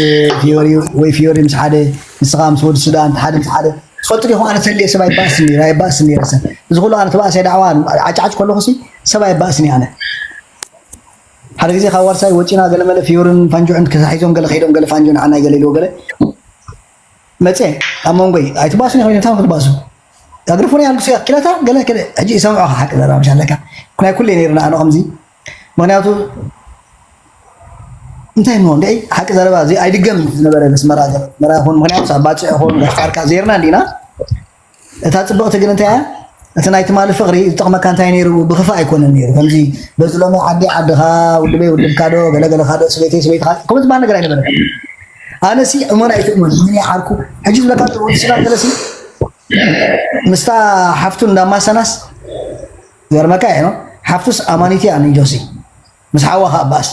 ፊዮሪ ወይ ፊዮሪ ምስ ሓደ ንስኻ ምስ ወዲ ሱዳን ሓደ ምስ ሓደ ትፈልጡ ዲኹም ኣነ ተልየ ሰብ ኣይባእስን ነይሩ ኣይባእስን ነይረ ሰብ እዚ ኩሉ ኣነ ተባእሰ ዳዕዋ ዓጫዓጭ ከለኹ ሲ ሰብ ኣይባእስን እየ ኣነ ሓደ ግዜ ካብ ዋርሳይ ወፂና ገለመለ ፊዮርን ፋንጆዕን ተታሒዞም ገለ ከይዶም ገለ ፋንጆ ንዓና ገለ ኢልዎ ገለ መፀ ኣብ መንጎይ ኣይትባእሱን ኢኹም እንታይ ክትባእሱ ኣግርፉኒ ኣልግሱ እያ ኪላታ ገለ ገለ ሕጂ ይሰምዑኻ ሓቂ ዘረባ ምሽ ኣለካ ናይ ኩለይ ነይርና ኣነ ከምዚ ምክንያቱ እንታይ ሞ እንደ ሓቂ ዘረባ እዚ ኣይድገም ዝነበረ መስመራ ዘረባ ይኹን ምክንያቱ ኣብ ባፅዕ ይኹን ጋሽ ጫርካ ዜርና እንዲና እታ ፅብቕቲ ግን እንታይ እያ እቲ ናይ ትማሊ ፍቕሪ ዝጠቕመካ እንታይ ነይሩ ብክፋእ ኣይኮነን ነይሩ ከምዚ በዚ ሎሚ ዓዲ ዓድኻ ውድበይ ውድብካ ዶ ገለገለኻ ዶ ሰበይተይ ሰበይትኻ ከምኡ ዝበሃል ነገር ኣይነበረ ኣነ ሲ እመን ኣይትእመን ምን ዓርኩ ሕጂ ዝብለካ ወዲ ስጋ ገለሲ ምስታ ሓፍቱ እንዳማሰናስ ገርመካ እዩ ሓፍቱስ ኣማኒት እያ ንጆሲ ምስ ሓዋ ከኣባስ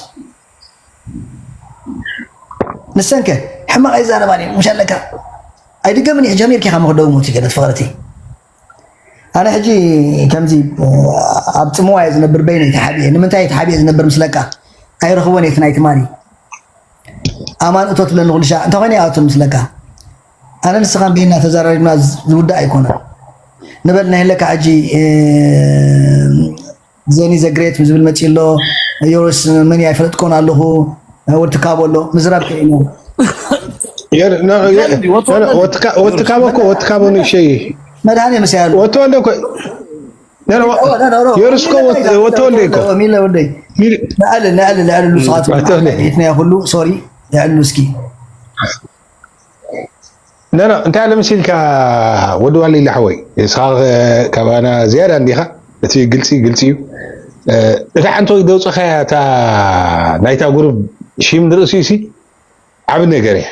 ንሰንከ ሕማቕ ኣይዛረባን እዩ ምሽ ኣለካ ኣይድገምን እዩ ጀሚርኪ ካብ መክደው ሞት ይገለት ፍቕርቲ ኣነ ሕጂ ከምዚ ኣብ ፅምዋ እየ ዝነብር በይነይ ተሓቢኤ ንምንታይ ተሓቢኤ ዝነብር ምስለካ ኣይረኽቦን እየ ናይ ትማሊ ኣማን እቶ ትብለኒ ኩሉ ሻዕ እንተኾይነ ይኣቱ ምስለካ ኣነ ንስኻን በይና ተዘራሪብና ዝውዳእ ኣይኮነን ንበል ናይ ለካ ሕጂ ዘኒ ዘግሬት ዝብል መፂ ኣሎ ዮርስ መን ኣይፈለጥኮን ኣለኹ ወዲ ትካቦ ኣሎ ምዝራብ ከኢና ወትካቦ እኮ ወትካቦ ንእሸይ መድሃኔ መሲያሉ። ወተወልደ እኮ ነረ የርስኮ ወተወልደ እኮ ሚለ ወደይ። ንዕል ንዕል ንዕል ንስኻት ወተወልደ ቤትና ኩሉ ሶሪ ንዕል እስኪ ነረ እንታይ ለምሲልካ ወዲ ዋሊ ለሓወይ እስኻ ካባና ዝያዳ እንዲኻ። እቲ ግልፂ ግልፂ እዩ። እቲ ሓንቲ ወይ ደውፅኻያ እታ ናይታ ጉሩብ ሽም ንርእሲ ሲ ዓብ ነገር እያ።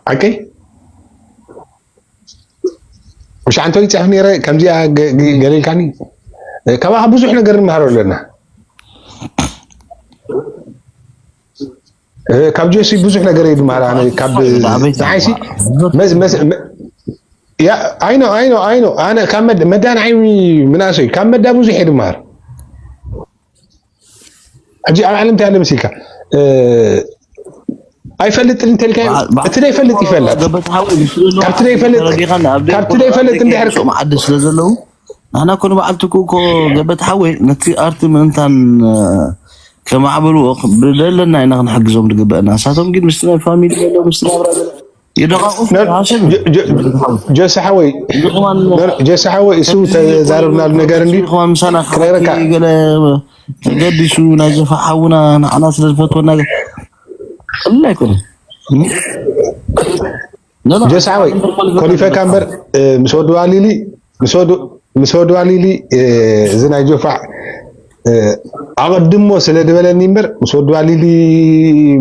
ሓቀይ ምሽ ሓንቲ ይፅሕፍ ነረ ከምዚኣ ገሊልካኒ። ካባኻ ብዙሕ ነገር ንምሃሮ ኣለና። ካብ ጆሲ ብዙሕ ነገር እየ ድምሃር። ኣነ ካብ ንዓይሲ መዝ- መዝ- መ- ያ ኣይኖ ኣይኖ ኣይኖ ኣነ ካብ መድ- መዳን ዓይኒ ምናሰይ ካብ መዳ ብዙሕ እየ ድምሃር። ሕጂ ኣብ ዓለም እንታይ ኣለ መሲልካ? እ፣ ኣይፈልጥን እንተልካ እቲ ዘይፈልጥ ይፈለጥ። ገበት ሓወይ ምስሉ ካብቲ ዘይፈልጥ- ተረዲኻና ኣብ ደይ ካብቲ ዘይፈልጥ እንድሕር- ሶም ዓዲ ስለ ዘለዉ ንሕና ኮ ንበዓልትኩ እኮ ገበት ሓወይ ነቲ ኣርቲ ምእንታን ከማዕብልዎ ብደለና ኢና ክንሕግዞም ዝግበአና። ንሳቶም ግን ምስቲ ናይ ፋሚሊ ዘሎ ምስቲ ናብራ ዘሎ ይደቓቑ። ጀ- ጀ- ጀሰ ሓወይ ጀሰ ሓወይ እሱ ተዛረብናሉ ነገር እንዲ ከማን ምሳና ክነግረካ። ገለ ተገዲሱ ናይ ጀፋ ሓውና ንዓና ስለ ዝፈትወና ገ- ቀሊል ኣይኮነን። ኖ፣ ኖ፣ ጀስ ሓወይ ኮሊፈካ እምበር እ፣ ምስ ወዲ ዋሊሊ ምስ ወዲ- ምስ ወዲ ዋሊሊ እ፣ እዚ ናይ ጆፋዕ እ፣ ኣቐድሞ ስለ ዝበለኒ እምበር ምስ ወዲ ዋሊሊ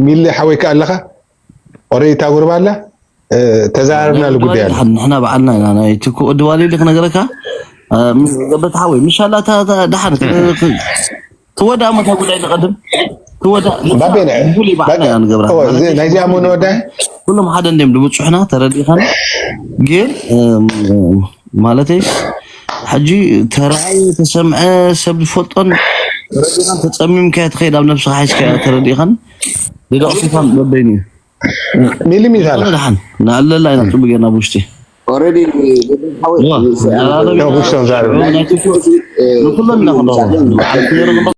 ሚሊ ሓወይ ከ ኣለኻ ኦረዲ እታ ጉርባ ኣላ እ፣ ተዘራርብናሉ ጉዳይ ኣሎ። ንሕና በዓልና ኢና ናይ ትኩ ወዲ ዋሊሊ ክነግረካ እ፣ ምስ ገበት ሓወይ ምሻላ እታ- እታ ደሓን ክ- ክ- ትወዳ መታ ጉዳይ ንቐድም ትወዳ ባቤ ናይ- ፍሉይ በዓልና ኢና ንገብራ እወ፣ እዚ- ማለት ናይዚኣ ሞ ንወዳ ኩሎም ሓደ እንዲም ድብፁሕና ተረዲኻና ግን እም፣ ማለተይ ሕጂ ተራእየ ተሰምዐ ሰብ ዝፈልጦን ተረዲኻን ተፀሚምካዮ ትኸይድ ኣብ ነብስኻ ሓይስካዮ ተረዲኻን ንደቕሲኻን በበይኑ እዩ ሚሊ ሚዛና ደሓን ንኣለላ ኢና ፅቡቅ ጌርና ብውሽጢ ኦረዲ ውሽጦም ዛረብ ንኩሎም ኢና ክንረኽቦ